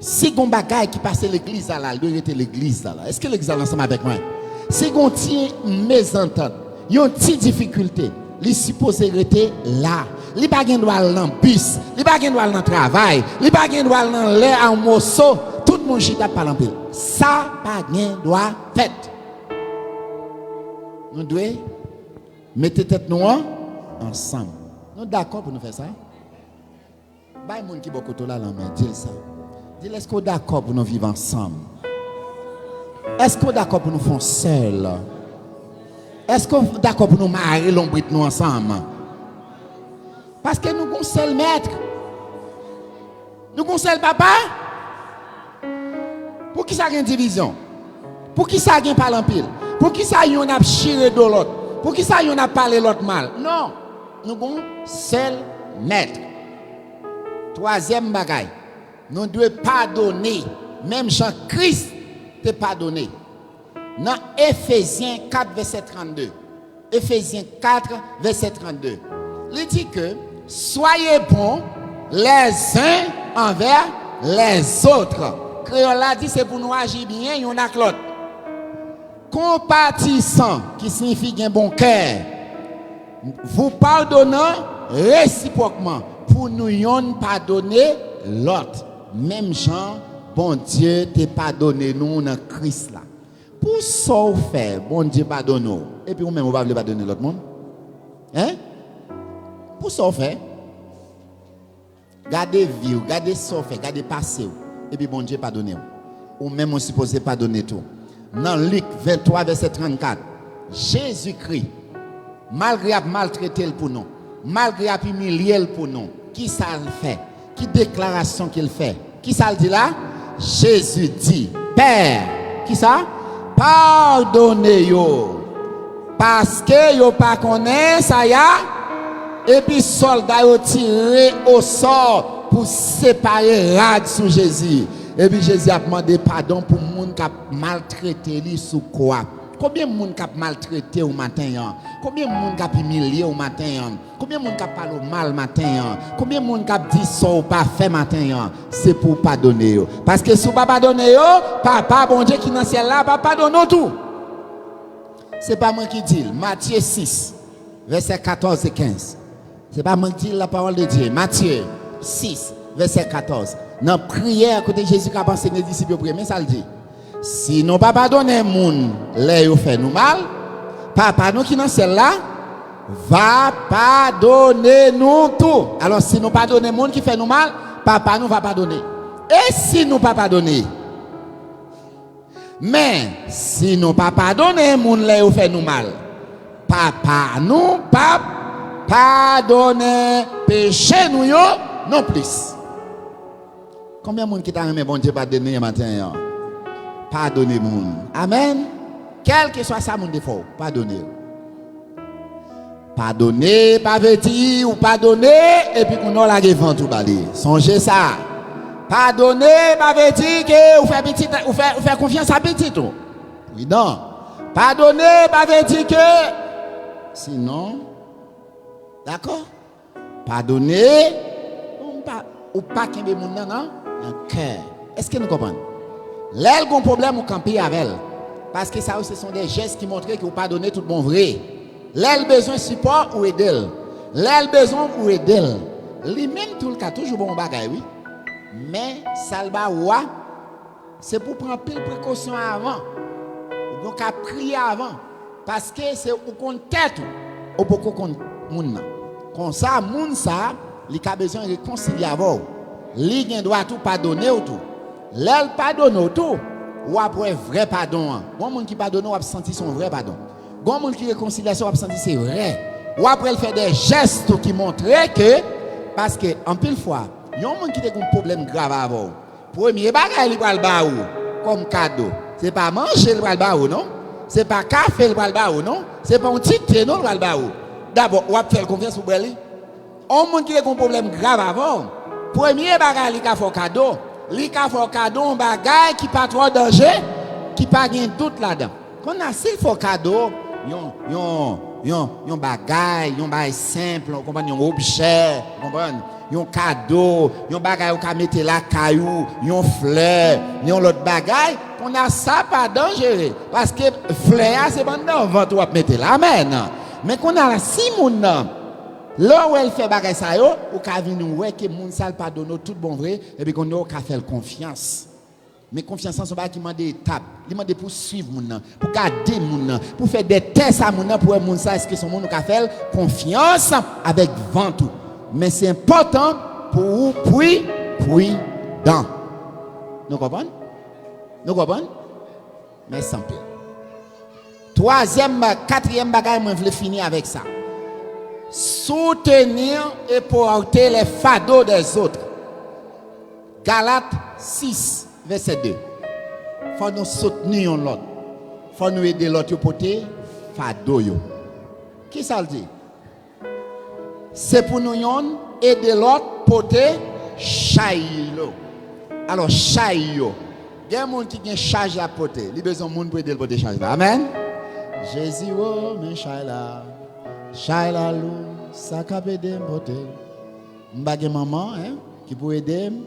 Si gon bagay ki pase legliz la la, l dwe rete legliz la la. Èske legliz la ansanm avèk mwen? Si gon ti mezantant, yon ti difikilte, li sipoze rete la. Li pa gen dwa al nan bis, li pa gen dwa al nan travay, li pa gen dwa al nan lè a yon moso, tout moun chita ap pale anpil. Sa pa gen dwa fèt. Nou dwe mete tèt nou an, ansanm. Nou dakò pou nou fè sa? Bay moun ki bò kote w la lanmen, di l sa. Di l, èske w dakò pou nou viv ansanm? Èske w dakò pou nou fè yon sèl? Èske w dakò pou nou mare lonbrit nou ansanm? Paske nou gon sèl mèt. Nou gon sèl papa. Poukisa gen divizyon? Poukisa gen pale anpil? Poukisa yonn ap chire do lòt? Poukisa yonn ap pale lòt mal? Non, nou gon sèl mèt. Twazyèm bagay, nou dwe padone, menm jan Kris te padone. Nan Efezyen kat, vèsè trannde. Efezyen kat, vèsè trannde. Li di ke, soyez bons les uns envers les autres. Kreyòl la di se pou nou aji byen youn ak lòt. Compatissants, ki siyifi gen bon kè. Vous pardonnant réciproquement, pou nou yonn padone lòt, menm jan Bondye te padone nou nan Kris la. Pou sa w fè, Bondye padone w, epi ou menm ou pa vle padone lòt moun? Hein? Pou sa w fè? Gade vi w, gade sa w fè, gade pase w, epi Bondye padone w. Ou menm ou sipoze padone tou. Nan Lik venntwa, vèsè trannkat, Jezikri, malgre y ap maltrete l pou nou, malgre y ap imilye l pou nou, kisa l fè? Ki deklarasyon ke l fè? Kisa l di la? Jezi di, Pè, kisa? Padone yo, paske yo pa konnen sa y ap. Epi sòlda yo tire osò pou separe rad sou Jezi. Epi Jezi ap mande padon pou moun k ap maltrete li sou kwa. Konbyen moun k ap maltrete w maten an? Konbyen moun k ap imilye w maten an? Konbyen moun k ap pale w mal maten an? Konbyen moun k ap di sa w pa fè maten an? Se pou w padone yo. Paske si w pa padone yo, Papa Bondye ki nan syèl la p ap padone w tou. Se pa mwen ki di l. Matye sis, vèsè katòz e kenz. Se pa mwen ki di l, la parole de Dieu. Matye sis, vèsè katòz. Nan priyè kote Jezi k ap ansenye disip yo priye, men sa l di. Si nou pa padone moun lè yo fè nou mal, Papa nou ki nan syèl la va padone nou tou. Alò, si nou padone moun ki fè nou mal, Papa nou va padone. E si nou pa padone? Men, si nou pa padone moun lè yo fè nou mal, Papa nou p ap padone peche nou yo nonplis. Konbyen moun ki ta renmen Bondye padone maten an? Padone moun. Amèn. Kèlkeswa sa moun te fè w, padone l. Padone pa vle di ou padone epi kounye a w lage vant ou ba li. Sonje sa. Padone pa vle di ke ou fè pitit, ou fè, ou fè konfyans a pitit ou. Pridan. Padone pa vle di ke, sinon, dakò? Padone, ou pa, ou pa kenbe moun nan nan, nan kè. Èske nou konprann? Lè l gon pwoblèm, ou kanpe avè l. Paske sa yo, se son de jès ki montre ke ou padone tout bon vre. Lè l bezwen sipò, ou ede l. Lè l bezwen, ou ede l. Li menm tou, l ka toujou ba w yon bagay, wi. Men, sa l ba ou a, se pou w pran anpil prekosyon avan. Oubyen w ka priye avan. Paske se ou konn tèt ou, ou poko konn moun nan. Konsa, moun sa a, li ka bezwen rekonsilye avè w. Li gen dwa tou padone w tou. Lè l padone w tou, w ap wè vrè padon an. Gon moun ki padone w, w ap santi se yon vrè padon. Gon moun ki rekonsilye w, w ap santi se vrè. W ap wè l fè de jès tou ki montre ke, paske anpil fwa, yon moun ki te gen yon pwoblèm grav avè w, premye bagay li pral ba ou kòm kado, se pa manje li pral ba ou, non. Se pa kafe li pral ba ou, non. Se pa yon ti te, non, li pral ba ou. Dabò, w ap fè l konfyans pou w ba li. Yon moun ki te gen yon pwoblèm grav avè w, premye bagay li ka fè w kado, li ka fè w kado yon bagay ki pa twò danje, ki pa gen dout ladan. Kounye a, si l fè w kado yon, yon, yon, yon bagay, yon bagay senp, ou konprann, yon objè, ou konprann, yon kado, yon bagay ou ka mete lakay ou, yon flè, yon lòt bagay, kounye a, sa pa danjere, paske flè a se pa anndan vant ou ap mete l. Amèn. Men kounye a la, si moun nan, lè w wè l fè bagay sa yo, ou ka vin wè ke moun sa l padone w tout bon vre, epi kounye a, ou ka fè l konfyans. Men konfyans lan se yon bagay ki mande etap. Li mande pou w swiv moun nan, pou w gade moun nan, pou w fè de tès a moun nan, pou w wè moun sa, èske se yon moun ou ka fè l konfyans avèk vant ou. Men se enpòtan pou ou pri, pridan. Nou konprann? Nou konprann? Mèsi anpil. Twazyèm, katriyèm bagay, mwen vle fini avèk sa. Soutenir et porter les fardeaux des autres. Galat sis, vèsè de. Fò nou soutni youn lòt. Fò nou ede lòt yo pote fado yo. Kisa l di? Se pou nou yonn ede lòt pote chay yo. Alò, chay yo. Gen moun ki gen chaj l ap pote. Li bezwen moun pou ede l pote chaj la. Amèn. Jezi, o, men chay la. Chay la lou, sa k ap ede m pote l? M pa gen manman, en, ki pou ede m.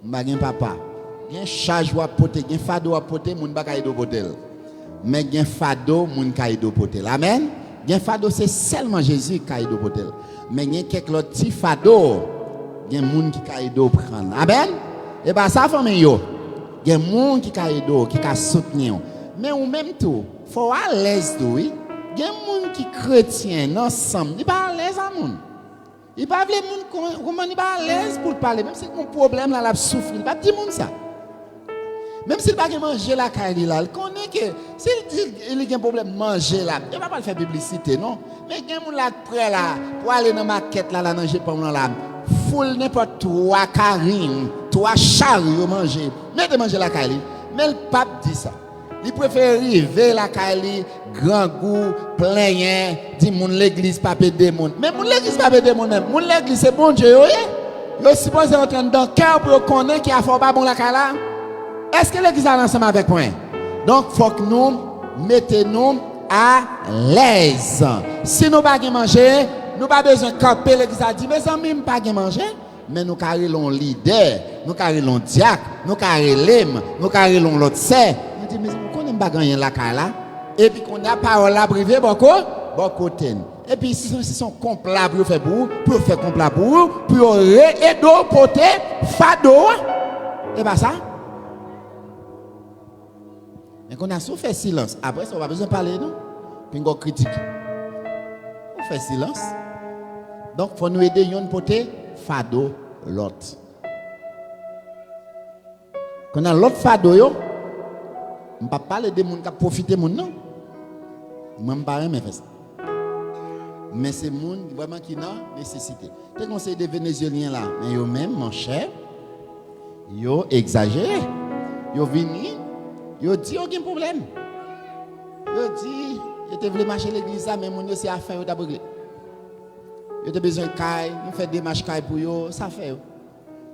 M pa gen papa. Gen chaj w ap pote, gen fado w ap pote, moun pa ka ede w pote l. Men gen fado, moun ka ede w pote l. Amèn. Gen fado, se sèlman Jezi ki ka ede w pote l. Men gen kèk lòt ti fado, gen moun ki ka ede w pran l. Amèn. E pa sa, fanmi yo. Gen moun ki ka ede w, ki ka soutni w. Men ou menm tou, fò w alèz tou, wi. Gen moun ki kretyen nan san m, li pa alèz a moun. Li pa vle moun kon-, konprann, li pa alèz pou l pale. Menm si l gen yon pwoblèm la, l ap soufri, li p ap di moun sa. Menm si l pa gen manje lakay li la, l konnen ke si l di li gen pwoblèm manje la, yo pa pral fè piblisite, non. Men gen moun la k prè la pou ale nan makèt la, la nan Jepòm lan la, foul nenpòt twa karim, twa charyo manje, mete manje lakay li. Men l p ap di sa. Li prefere rive lakay li, grangou, plenyen, di moun legliz p ap ede moun. Men moun legliz p ap ede moun menm. Moun legliz se Bondye yo ye. Yo sipoze rantre anndan kè w pou yo konnen ke afè w pa bon lakay la. Èske legliz la ansanm avèk mwen? Donk, fòk nou mete nou alèz. Si nou pa gen manje, nou pa bezwen kanpe legliz la di, "Mezanmi, m pa gen manje." Men nou ka rele yon lidè, nou ka rele yon dyak, nou ka rele m, nou ka rele yon lòt sè. Nou di, "Mezanmi, ou konnen m pa gen anyen lakay la." Epi kounye a, pawòl la ap rive bò ko-, bò kote n. Epi si se, si se yon konpla pou yo fè pou ou, pou yo fè konpla pou ou, pou yo re-, ede w pote fado a. E pa sa? Men kounye a, si w fè silans, apre sa, w pa bezwen pale, non. Pinga w kritike. Ou fè silans. Donk, fò nou ede yonn pote fado lòt. Kounye a, lòt fado yo, m p ap pale de moun k ap pwofite moun, non. Mwen, m pa renmen fè sa. Men se moun vrèman ki nan nesesite. Te gen yon seri de Venezyelyen la, men yo menm, monchè, yo egzajere. Yo vini, yo di yo gen pwoblèm. Yo di, yo te vle mache legliz la, men moun yo se afè yo t ap regle. Yo te bezwen kay, nou fè demach kay pou yo, sa fè yo.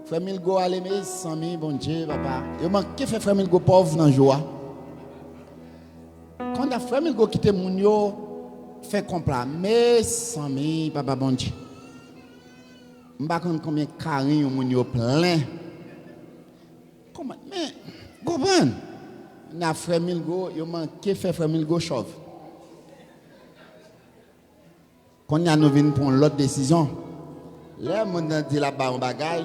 Frè Milgo ale, mezanmi, Bondye, papa. Yo manke fè Frè Milgo pòv nan jou a. Konnya Frè Milgo kite moun yo fè konpla. Mezanmi, papa Bondye. M pa konn konbyen karen yon moun yo plen. Kòman, men, konprann? Nan Frè Milgo, yo manke fè Frè Milgo chòv. Konnya nou vin pran yon lòt desizyon. Lè moun nan di l ap ba yon bagay,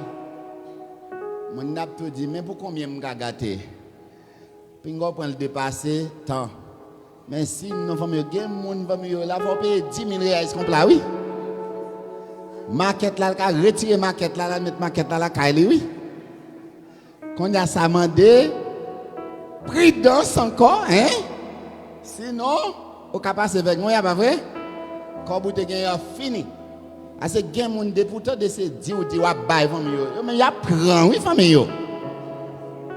moun nan ap tou di, "Men pou konbyen m ka gate?" Pinga w pran l depase tan. Men si non fanmi yo, gen moun fanmi yo la, fò w peye dis mil reyal konpla, wi. Makèt la, l ka retire makèt la, l al met makèt la lakay li, wi. Konnya sa mande pridans ankò, en? Sinon, ou ka pase vèg mwen, pa vre? Kòb ou te gen an fini. Ase gen moun depi w tande se di w di w ap bay fanmi yo. Yo menm y ap pran, wi, fanmi yo.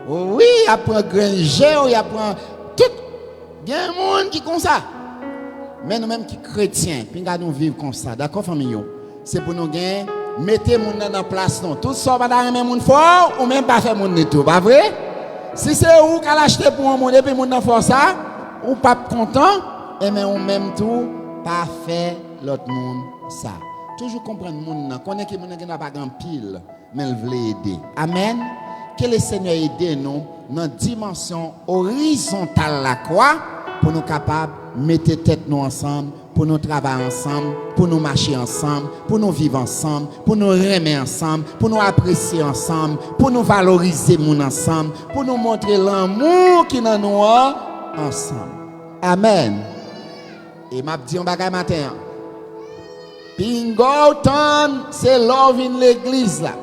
Wi, y ap pran grenn je w, y ap pran tout. Gen moun ki konsa. Men nou menm ki kretyen, pinga nou viv konsa. Dakò, fanmi yo? Se pou nou gen, mete moun nan nan plas nou. Tout sa w pa ta renmen moun fè w, ou menm pa fè moun li tou, pa vre? Si se ou k al achte pou yon moun epi moun nan fè w sa, ou p ap kontan, enben ou menm tou, pa fè lòt moun sa. Toujou konprann moun nan, konnen ke moun nan gendwa pa gen anpil, men l vle ede. Amèn. Ke Lesenyè ede nou nan dimansyon orizontal lakwa pou nou kapab mete tèt nou ansanm, pou nou travay ansanm, pou nou mache ansanm, pou nou viv ansanm, pou nou renmen ansanm, pou nou apresye ansanm, pou nou valorize moun ansanm, pou nou montre lanmou ki nan nou an ansanm. Amèn. E m ap di yon bagay maten an. Pinga w tann, se lè w vin legliz la.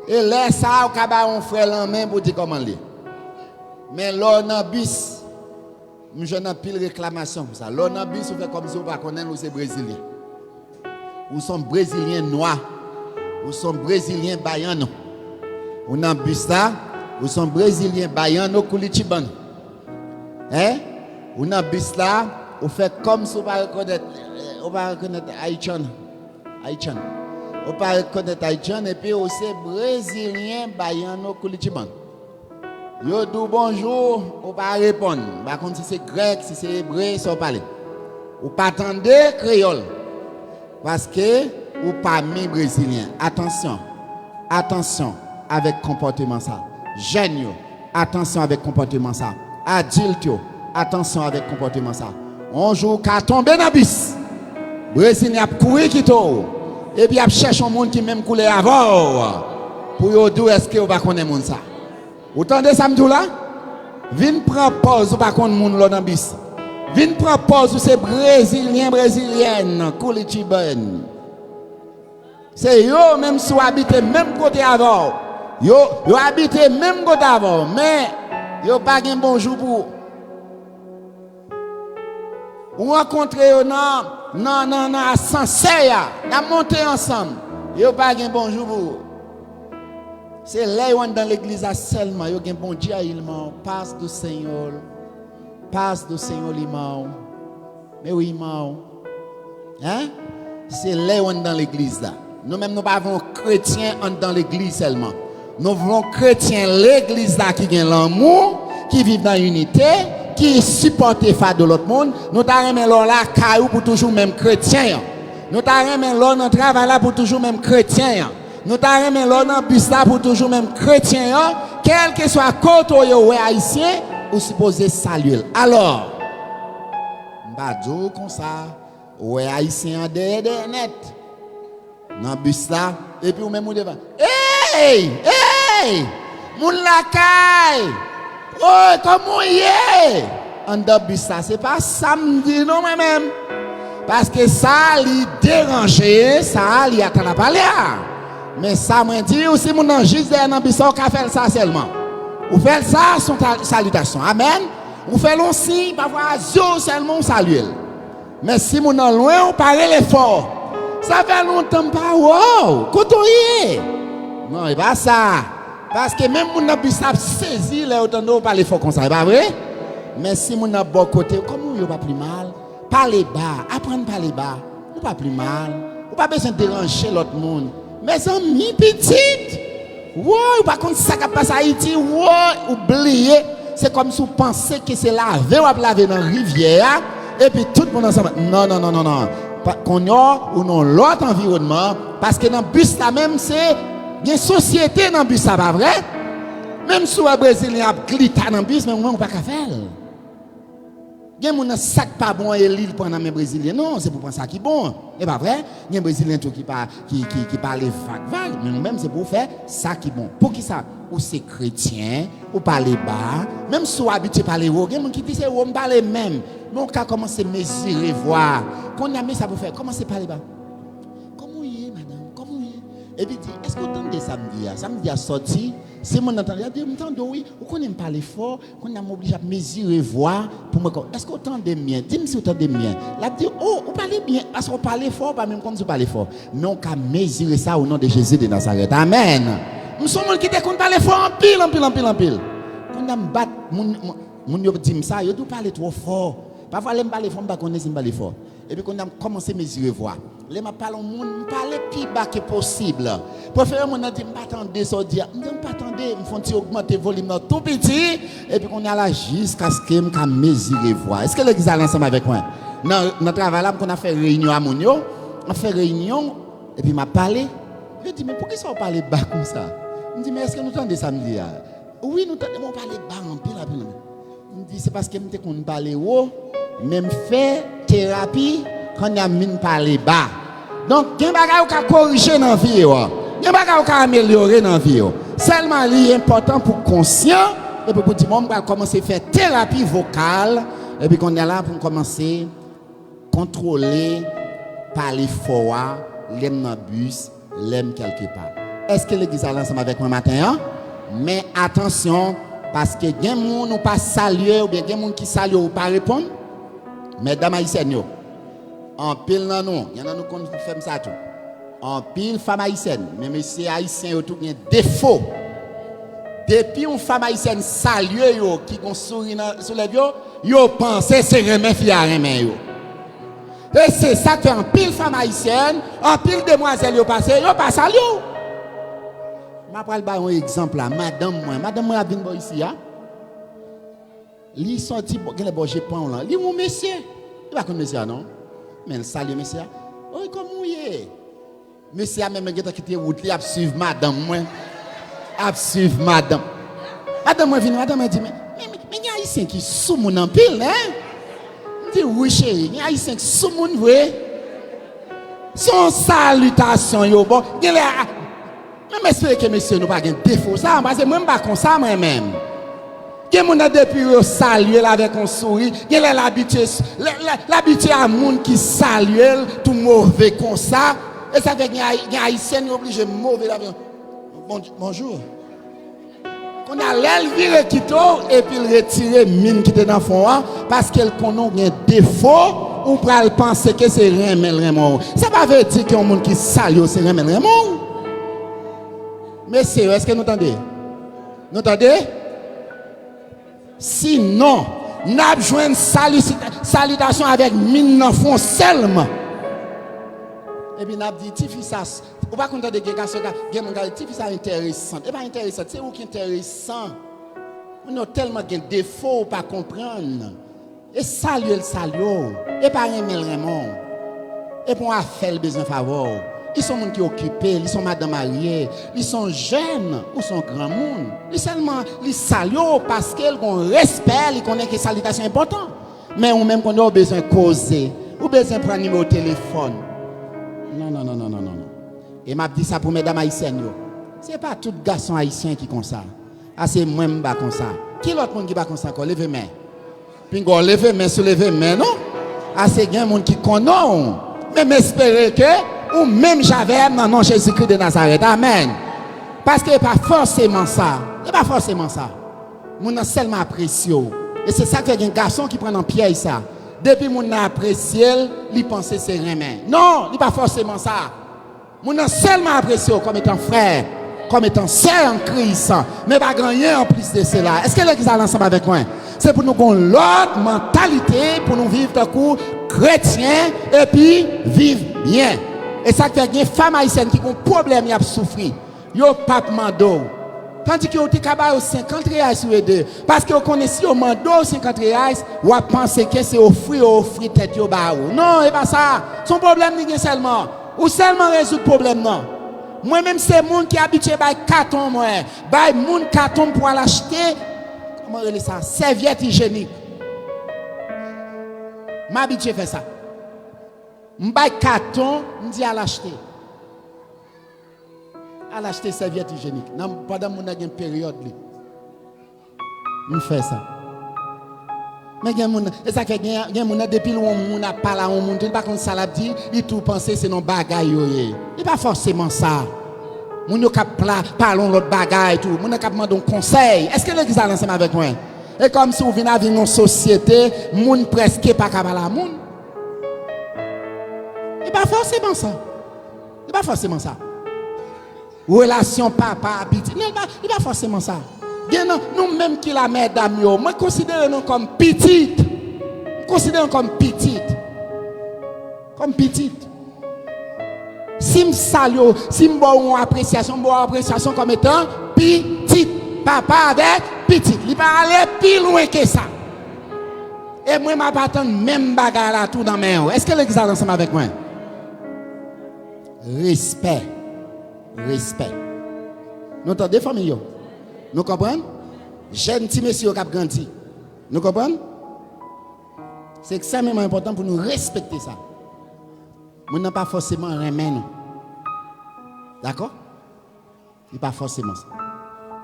E lè sa a, ou ka ba yon frè lanmen pou di kòman l ye. Men lè w nan bis, m jwenn anpil reklamasyon konsa. Lè w nan bis, ou fè kòmsi ou pa konnen l, ou se brezilyen. Ou se yon brezilyen nwa. Ou se yon brezilyen bayano. Ou nan bis la, ou se yon brezilyen bayano Curitiban. Hein? Ou nan bis la, ou fè kòmsi ou pa rekonèt, ou pa rekonèt Ayityan. Ayityan. Ou pa rekonèt Ayityan, epi ou se brezilyen bayano Curitiban. Yo di w bonjou, ou pa reponn. M pa konn si se grèk, si se ebre, sa w pale. Ou pa tande kreyòl. Paske ou pami brezilyen. Atansyon. Atansyon avèk konpòteman sa. Jèn yo, atansyon avèk konpòteman sa. Adilt yo, atansyon avèk konpòteman sa. Yon jou ou ka tonbe nan bis. Brezilyen ap kouri kite w. Epi y ap chèche yon moun ki menm koulè avè w. Pou yo di w èske ou pa konnen moun sa. Ou tande sa m di w la? Vin pran pòz ou pa konn moun lè w nan bis. Vin pran pòz ou se brezilyen, brezilyèn, Curitiban. Se yo menm si w abite menm kote avè w. Yo, yo abite menm kote avè w, men yo pa gen bonjou pou ou. Ou rankontre yo nan, nan, nan, nan asansè a. N ap monte ansanm. Yo pa gen bonjou pou ou. Se lè yo anndan legliz la sèlman yo gen Bondye a, irmão, paz do Senhor. Paz do Senhor, irmão. Meu irmão. Hein? Se lè yo anndan legliz la. Nou menm nou pa vle yon kretyen anndan legliz sèlman. Nou vle yon kretyen legliz la ki gen lanmou, ki viv nan inite, ki sipòte fado lòt moun. Nou ta renmen lè w lakay ou pou toujou menm kretyen an. Nou ta renmen lè w nan travay la pou toujou menm kretyen an. Nou ta renmen lè w nan bis la pou toujou menm kretyen an. Kèlkeswa kote w ye, ou wè ayisyen, ou sipoze salye l. Alò, m pa di w konsa, ou wè ayisyen an dèyè dèyè nèt. Nan bis la, epi ou menm ou devan. Ey! Ey! Moun lakay! Oy, kòman w ye? Anndan bis la, se pa sa m di non mwen menm. Paske sa li deranje, sa li ata la pale a. Men sa mwen di w, si moun nan jis dèyè nan bis la, ou ka fè l sa sèlman. Ou fè l sa, se yon ta- salitasyon. Amèn. Ou fè l yon siy, pafwa a zye w sèlman, ou salye l. Men si moun nan lwen, ou pa rele fò. Sa fè lontan m pa wè w. Kote w ye? Non, e pa sa. Paske menm moun nan bis la ap sezi lè yo tande w pale fò konsa, e pa vre? Men si moun nan bò kote w, kòman w ye, w pa pi mal? Pale ba, aprann pale ba. Ou pa pi mal. Ou pa bezwen deranje lòt moun. Mezanmi, pitit! Woy, ou pa konn sa k ap pase Ayiti, woy, ou bliye. Se kòmsi w panse ke se lave w ap lave nan rivyè a, epi tout moun ansanm. Non, non, non, non, non. Pa- Kounye a, ou nan lòt anviwònman, paske nan bis la menm, se gen sosyete nan bis la, pa vre? Menm si w wè Brezilyen ap glita nan bis, men ou menm ou pa ka fè l. Gen moun nan sa k pa bon an, e li l pran nan men Brezilyen. Non, se pou pran sa ki bon. E pa vre? Gen Brezilyen tou ki pa, ki, ki, ki pale vag vag, men ou menm se pou w fè sa ki bon. Poukisa? Ou se kretyen, ou pale ba. Menm si w abitye pale wo, gen moun ki di se wo m pale menm. Men w ka kòmanse mezire vwa. Kounye a, men sa pou w fè, kòmanse pale ba. Kòman w ye, madanm? Kòman w ye? Epi di, èske w tande sa m di a? Sa m di a sòti? Si moun nan tande, l ap di, m tande w, wi. Ou konnen m pale fò, kounye a m oblije ap mezire vwa pou mwen. Èske w tande m byen? Di m si w tande m byen. L ap di, o, ou pale byen, paske w pale fò, w pa menm konn si w pale fò. Men w ka mezire sa o non de Jezi de Nazarèt. Amèn. M se yon moun ki te konn pale fò anpil, anpil, anpil, anpil. Kounye a m bat moun, moun, moun yo di m sa, yo di w pale twò fò. Pafwa lè m pale fò, m pa konnen si m pale fò. Epi kounye a m kòmanse mezire vwa. Lè m ap pale yon moun, m pale pi ba ke posib. Prefere moun nan di m pa tande sa w di a. M di m pa tande, m fè yon ti ogmante volim nan tou piti. Epi kounye a la jiskaske m ka mezire vwa. Èske legliz la ansanm avèk mwen? Nan, nan travay la, m konn ap fè reyinyon a moun yo. M ap fè reyinyon, epi m ap pale. Yo di, men poukisa w pale ba konsa? M di, men èske nou tande sa m di a? Wi, nou tande, men w pale ba anpil, anpil, anpil. M di, se paske m te konn pale wo, men m fè terapi, kounye a m vin pale ba. Donk, gen bagay ou ka korije nan vi w. Gen bagay ou ka amelyore nan vi w. Sèlman, li enpòtan pou w konsyan, epi pou w di, bon, m pral kòmanse fè terapi vokal, epi kounye a la, pou m kòmanse kontwole pale fò a, lè m nan bis, lè m kèlkepa. Èske legliz la ansanm avèk mwen maten an? Men atansyon, paske gen moun ou pa salye, oubyen gen moun ki salye w, ou pa reponn. Medam ayisyèn yo, anpil nan nou, gen nan nou konn fè m sa tou. Anpil fanm ayisyèn, men mesye ayisyen yo tou gen defo. Depi yon fanm ayisyèn salye yo, ki gon souri nan, sou lèv yo, yo panse se renmen fi a renmen yo. E se sa k fè anpil fanm ayisyèn, anpil demwazèl yo pase, yo pa salye w. M ap pral ba yon egzanp la, madanm mwen, madanm mwen ap vin bò isi a. Li sòti bò, genlè bò Jepan w lan. Li wè yon mesye. Li pa konn mesye a non. Men l salye mesye a. Oy, kòman w ye? Mesye a menm gentan kite wout li, ap swiv madanm mwen. Ap swiv madanm. Madanm mwen vini, madanm mwen di, men, men, men, men gen ayisyen ki soumoun anpil, en? M di, wi cheri, gen ayisyen ki soumoun vre. Se yon salitasyon yo ba w. Genlè a, men m espere ke mesye nou pa gen defo sa, paske mwen m pa konsa mwen menm. Gen moun nan depi yo salye l avèk yon souri, genlè l abitye, l, l, l abitye a moun ki salye l tou move konsa. E sa fè gen, Ay- gen ayisyèn yo oblije move la. Bon, bonjou. Kounye a lè l vire kite w, epi l retire min ki te nan fon an, paske l konnen w gen defo, ou pral panse ke se renmen l renmen w. Sa pa vle di ke yon moun ki salye w se renmen l renmen w. Mesye yo, èske nou tande? Nou tande? Sinon, n ap jwenn salisita- salitasyon avèk min nan fon sèlman. Epi n ap di, tifi sa, s- ou pa konn tande gen gason ka, gen moun ka di, tifi sa enteresan. E pa enteresan, se ou ki enteresan. Moun yo tèlman gen defo, ou pa konprann. E salye l salye w, e pa renmen l renmen w. E pa yon afè l bezwen favè w. Li se yon moun ki okipe, li se yon madanm marye, li se yon jèn, ou se yon granmoun. Li sèlman, li salye w paske l gon respè, li konnen ke salitasyon enpòtan. Men ou menm kounye a ou bezwen koze, ou bezwen pran nimewo telefòn. Non, non, non, non, non, non, non. E m ap di sa pou medam ayisyèn yo. Se pa tout gason ayisyen ki konsa. A se mwen m pa konsa. Ki lòt moun ki pa konsa ankò? Leve men. Pinga w leve men, si w leve men non. A se gen moun ki konnen w. Men m espere ke ou menm jan avè m nan non Jezikri de Nazarèt. Amèn. Paske e pa fòseman sa. E pa fòseman sa. Moun nan sèlman apresye w. E se sa k fè gen gason ki pran nan pyèj sa. Depi moun nan apresye l, li panse se renmen. Non, li pa fòseman sa. Moun nan sèlman apresye w kòm etan frè, kòm etan sè an Kris, men pa gen anyen anplis de sela. Èske legliz la ansanm avèk mwen? Se pou nou gon lòt mantalite, pou nou viv tankou kretyen, epi viv byen. E sa k fè gen fanm ayisyèn ki gon pwoblèm, y ap soufri. Yo p ap mande w. Tandike w te ka ba yo senkant reyal si w ede. Paske yo konnen si yo mande w senkant reyal, w ap panse ke se ofri yo ofri tèt yo ba ou. Non, e pa sa. Se yon pwoblèm li gen sèlman. Ou sèlman rezoud pwoblèm nan. Mwen menm se moun ki abitye bay katon mwen. Bay moun katon m pou al achte, kòman rele sa? Sèvyèt ijenik. M abitye fè sa. M bay katon, m di al achte. Al achte sèvyèt ijenik. Nan, pandan moun nan gen peryòd li. M fè sa. Men gen moun, e sa fè gen, gen moun nan, depi l wè yon moun ap pale a yon moun, tou, li pa konn sa l ap di, li tou panse se nan bagay yo ye. Li pa fòseman sa. Moun yo k ap pla-, pale yon lòt bagay tou. Moun nan k ap mande yon konsèy. Èske legliz la ansanm avèk mwen? E kòmsi w vin a vin nan sosyete, moun prèske pa ka pale a moun. Li pa fòseman sa. Li pa fòseman sa. Relasyon papa, pitit. Non, li pa, li pa fòseman sa. Gen nan, nou menm ki la, medam yo, mwen konsidere nou kòm pitit. M konsidere nou kòm pitit. Kòm pitit. Si m salye w, si m ba w yon apresyasyon, m ba w apresyasyon kòm etan pitit. Papa avèk pitit. Li pa ale pi lwen ke sa. E mwen, m ap atann menm bagay la tou nan men w. Èske legliz la ansanm avèk mwen? Respè. Respè. Nou tande, fanmi yo? Nou konprann? Jèn ti mesye yo k ap grandi. Nou konprann? Se ekstrèmeman enpòtan pou nou respekte sa. Moun nan pa fòseman renmen nou. Dakò? Li pa fòseman sa.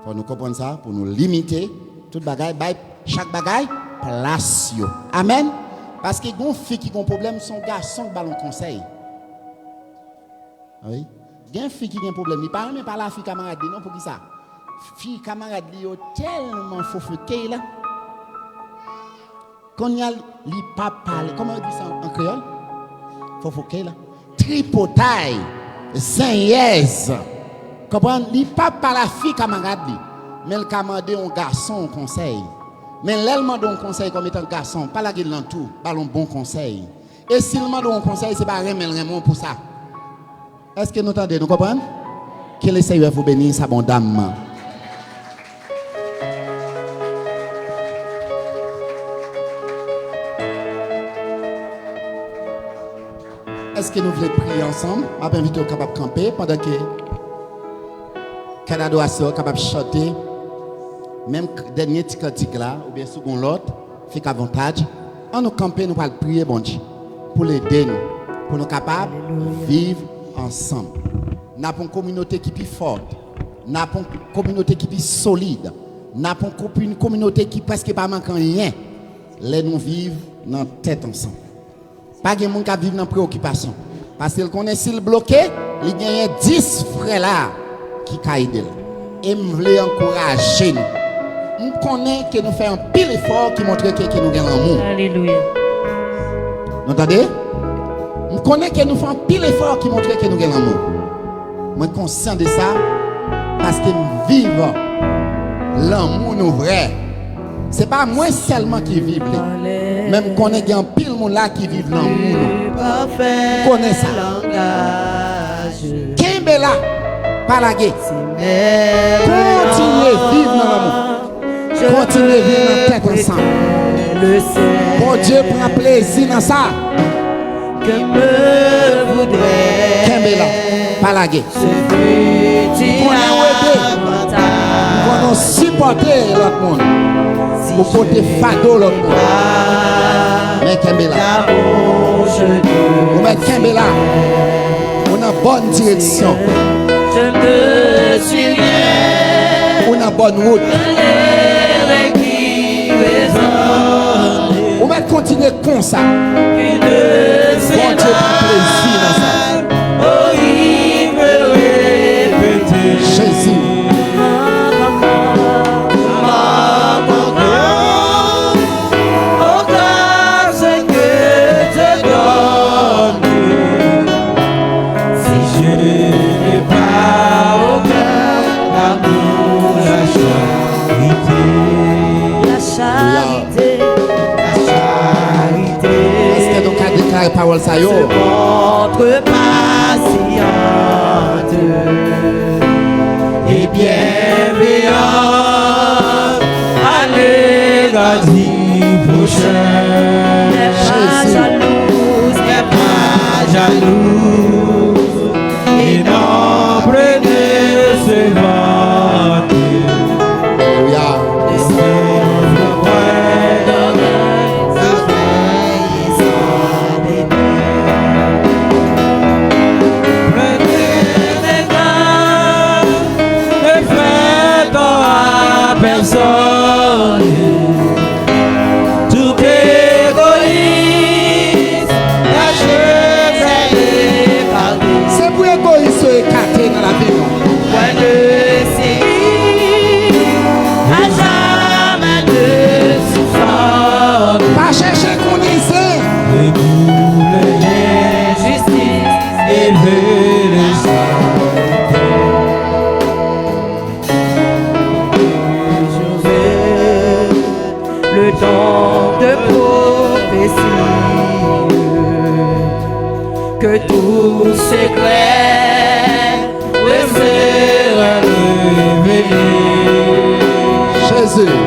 Fò nou konprann sa pou nou limite tout bagay, bay chak bagay plas yo. Amèn. Paske gon fi ki gon pwoblèm, se yon gason ki ba l yon konsèy. Wi. Gen fi ki gen pwoblèm, li pa renmen pale a fi kamarad li non, poukisa? Fi kamarad li yo tèlman fofokey la. Kounye a, li pa pale. Kòman yo di sa an kreyòl? Fofokey la. Tripotay, zenyèz. Konprann? Li pa pale a fi kamarad li. Men l ka mande yon gason yon konsèy. Men lè l mande yon konsèy kòm etan gason, pa lage l nan tou, ba l yon bon konsèy. E si l mande w yon konsèy, se pa renmen l renmen w pou sa. Èske nou tande? Nou konprann? Que le Seigneur vous bénisse abondamment. Èske nou vle priye ansanm? M ap envite w kapab kanpe pandan ke kè dadorasyon kapab chante menm k-, dènye ti kantik la, oubyen si w gon lòt, fik avantaj. Ann nou kanpe, nou pral priye Bondye pou l ede nou, pou nou kapab viv ansanm. N ap yon kominote ki pi fòt, n ap yon kominote ki pi solid, n ap yon kopi-, kominote ki prèske pa manke anyen lè nou viv nan tèt ansanm. Pa gen moun k ap viv nan preyokipasyon. Paske l konnen si l bloke, li genyen dis frè la ki ka ede l. E m vle ankouraje nou. M konnen ke nou fè anpil efò ki montre ke, ke nou gen lanmou. Alelouya. Nou tande? M konnen ke nou fè anpil efò ki montre ke nou gen lanmou. Mwen konsyan de sa, paske m viv lanmou nou vrè. Se pa mwen sèlman ki viv li, men m konnen gen anpil moun la ki viv lanmou nou. M konnen sa. Kenbe la, pa lage. Kontinye viv nan lanmou. Kontinye viv nan tèt ansanm. Bondye pran plezi nan sa. Kenbe la, pa lage. M konnen w ede. M konnen w sipòte lòt moun. Ou pote fado lòt moun. Men kenbe la. Ou mèt kenbe la. Ou nan bòn direksyon. Ou nan bòn wout. Ou mèt kontinye konsa. Bondye pran plezi nan sa. Jezi. Si je n'ai pas au cœur l'amour, la charité. La charité. Sa yo. Ce ventre patiente et bienveillante à l'égard du prochain. N'est pas jalouse, n'est pas jalouse et n'en prenez ce ventre. Alléluia. Et souffre point d'orgueil, Prenez des gardes, ne faites tort à personne. Tout égoïste, lâchez ses écartés. Se pou egoyis yo ekate nan lavi nou. Point de série, à jamais de souffrance. Pa chèche konnen se. Et pour l'injustice, élever les saints. Je veux le don de prophétie, que tout secret me sera révélé. Jésus.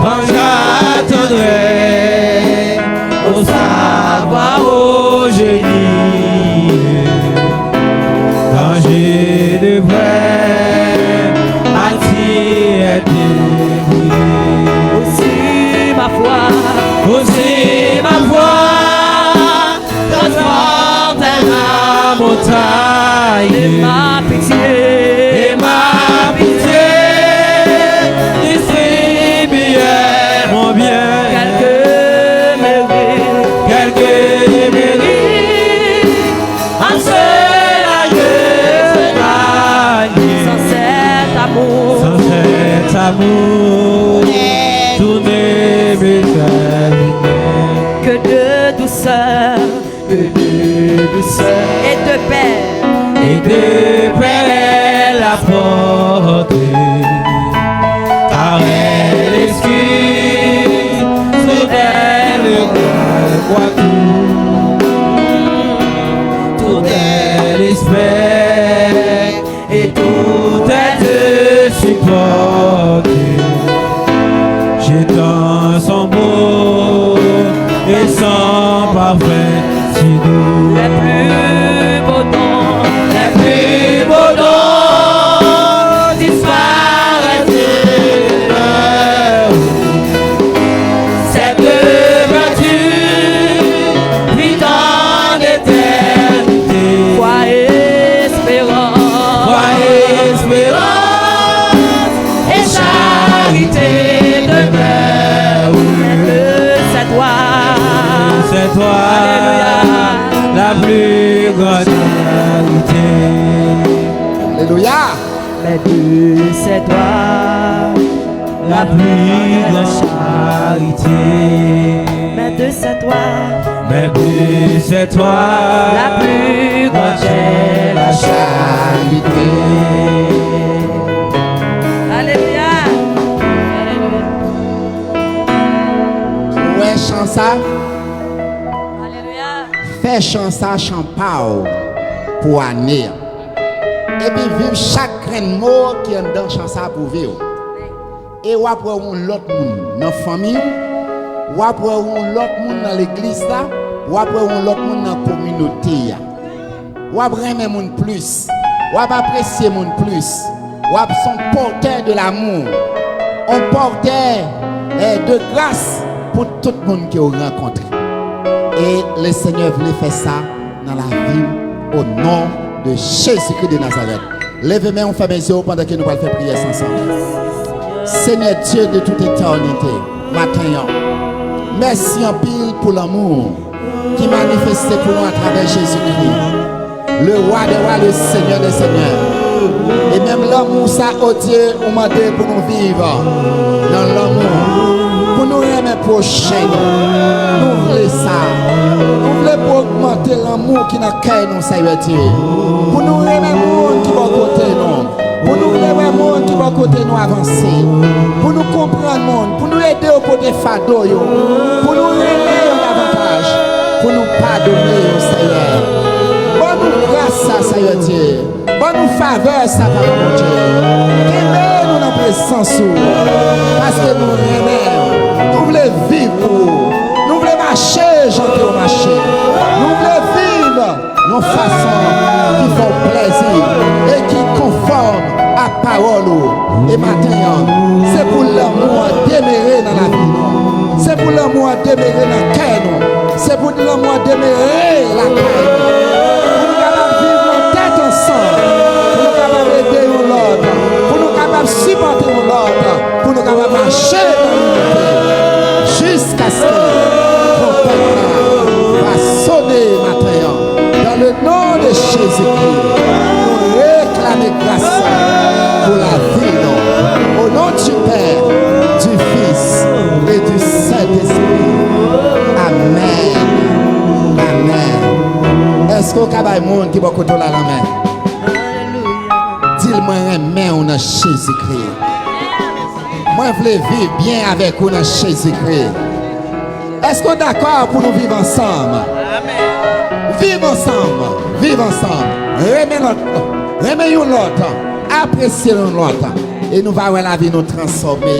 Quand j'attendrai au savoir, au génie, quand je devrais partir être débrouillé. Aussi ma foi, aussi ma foi, transporte la montagne. Et ma pitié, et ma pitié, distribue mon bien. Quelques mérites, quelques mérites, à cela je gagne. Sans cet amour, sans cet amour, tout ne me sert à rien. Que de douceur, que de douceur et de paix, et de paix est la portée. Car elle excuse, soudaine, croit tout, tout elle espère, et tout elle te supporte. Jetant son beau et son parfum si doux. Les plus beaux dons, les plus beaux dons disparaissent de l'heure. Cette vertu vit en éternité. Foi, espérance, foi, espérance et charité demeurent. Mais de cette loi, c'est toi, alléluia, la plus grande charité. Alléluia. Mais de cette loi, la plus grande charité. Mais de cette loi, mais de cette loi, la plus grande est la charité. Alléluia. Ou wè chan sa? Alléluia. Fè chan sa chan pa w pou ane an. Epi viv chak grenn mo ki anndan chan sa pou vi w. E w ap wè w yon lòt moun nan fanmi w, w ap wè w yon lòt moun nan legliz la, w ap wè w yon lòt moun nan kominote a. W ap renmen moun plis, w ap apresye moun plis, w ap se yon pòtè de lamou, yon pòtè, eh, de gras pou tout moun ke w rankontre. E Lesenyè vle fè sa nan lavi w, o non de Jezikri de Nazarèt. Leve men w, fèmen zye w pandan ke nou pral fè priyè sa ansanm. Senyè Dye de tout etènite, maten an, mèsi anpil pou lanmou ki manifeste pou nou atravè Jezikri, le Roi des rois, le Seigneur des seigneurs. E menm lanmou sa, o Dye, ou mande pou nou viv nan lanmou, pou nou renmen pwochen nou. Nou vle sa. Nou vle pou ogmante lanmou ki nan kè nou, Senyè Dye. Pou nou renmen moun ki bò kote nou. Pou nou vle wè moun ki bò kote nou avanse. Pou nou konprann moun. Pou nou ede yo pote fado yo. Pou nou renmen yo davantaj. Pou nou padone yo, Bondye. Ban nou favè sa, Papa Bondye. Kenbe nou nan prezans ou. Paske nou renmen ou. Nou vle viv pou ou. Nou vle mache jan ke w mache. Nou vle viv yon fason ki fè w plèzi e ki konfòm a pawòl ou. E maten an, se pou lanmou an demere nan lavi nou. Se pou lanmou an demere nan kè nou. Se pou lanmou an demere lakay nou. Pou nou kapab viv nan tèt ansanm. Pou nou kapab ede yon lòt. Pou nou kapab sipòte yon lòt. Pou nou kapab mache nan linite. Jiskaske twonpèt la va sone maten an. Dans le nom de Jésus-Christ, nou reklame gras pou lavi nou. Au nom du Père, du Fils et du Saint-Esprit. Amèn. Amèn. Èske w ka bay moun ki bò kote w la lanmen? Di l, mwen renmen w nan Jezikri. Mwen vle viv byen avèk ou nan Jezikri. Èske w dakò pou nou viv ansanm? Viv ansanm, viv ansanm. Renmen lòt, renmen yon lòt, apresye yon lòt. E nou va wè lavi nou transfòme.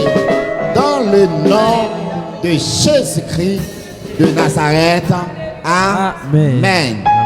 Dans le nom de Jésus-Christ de Nazareth. Amèn.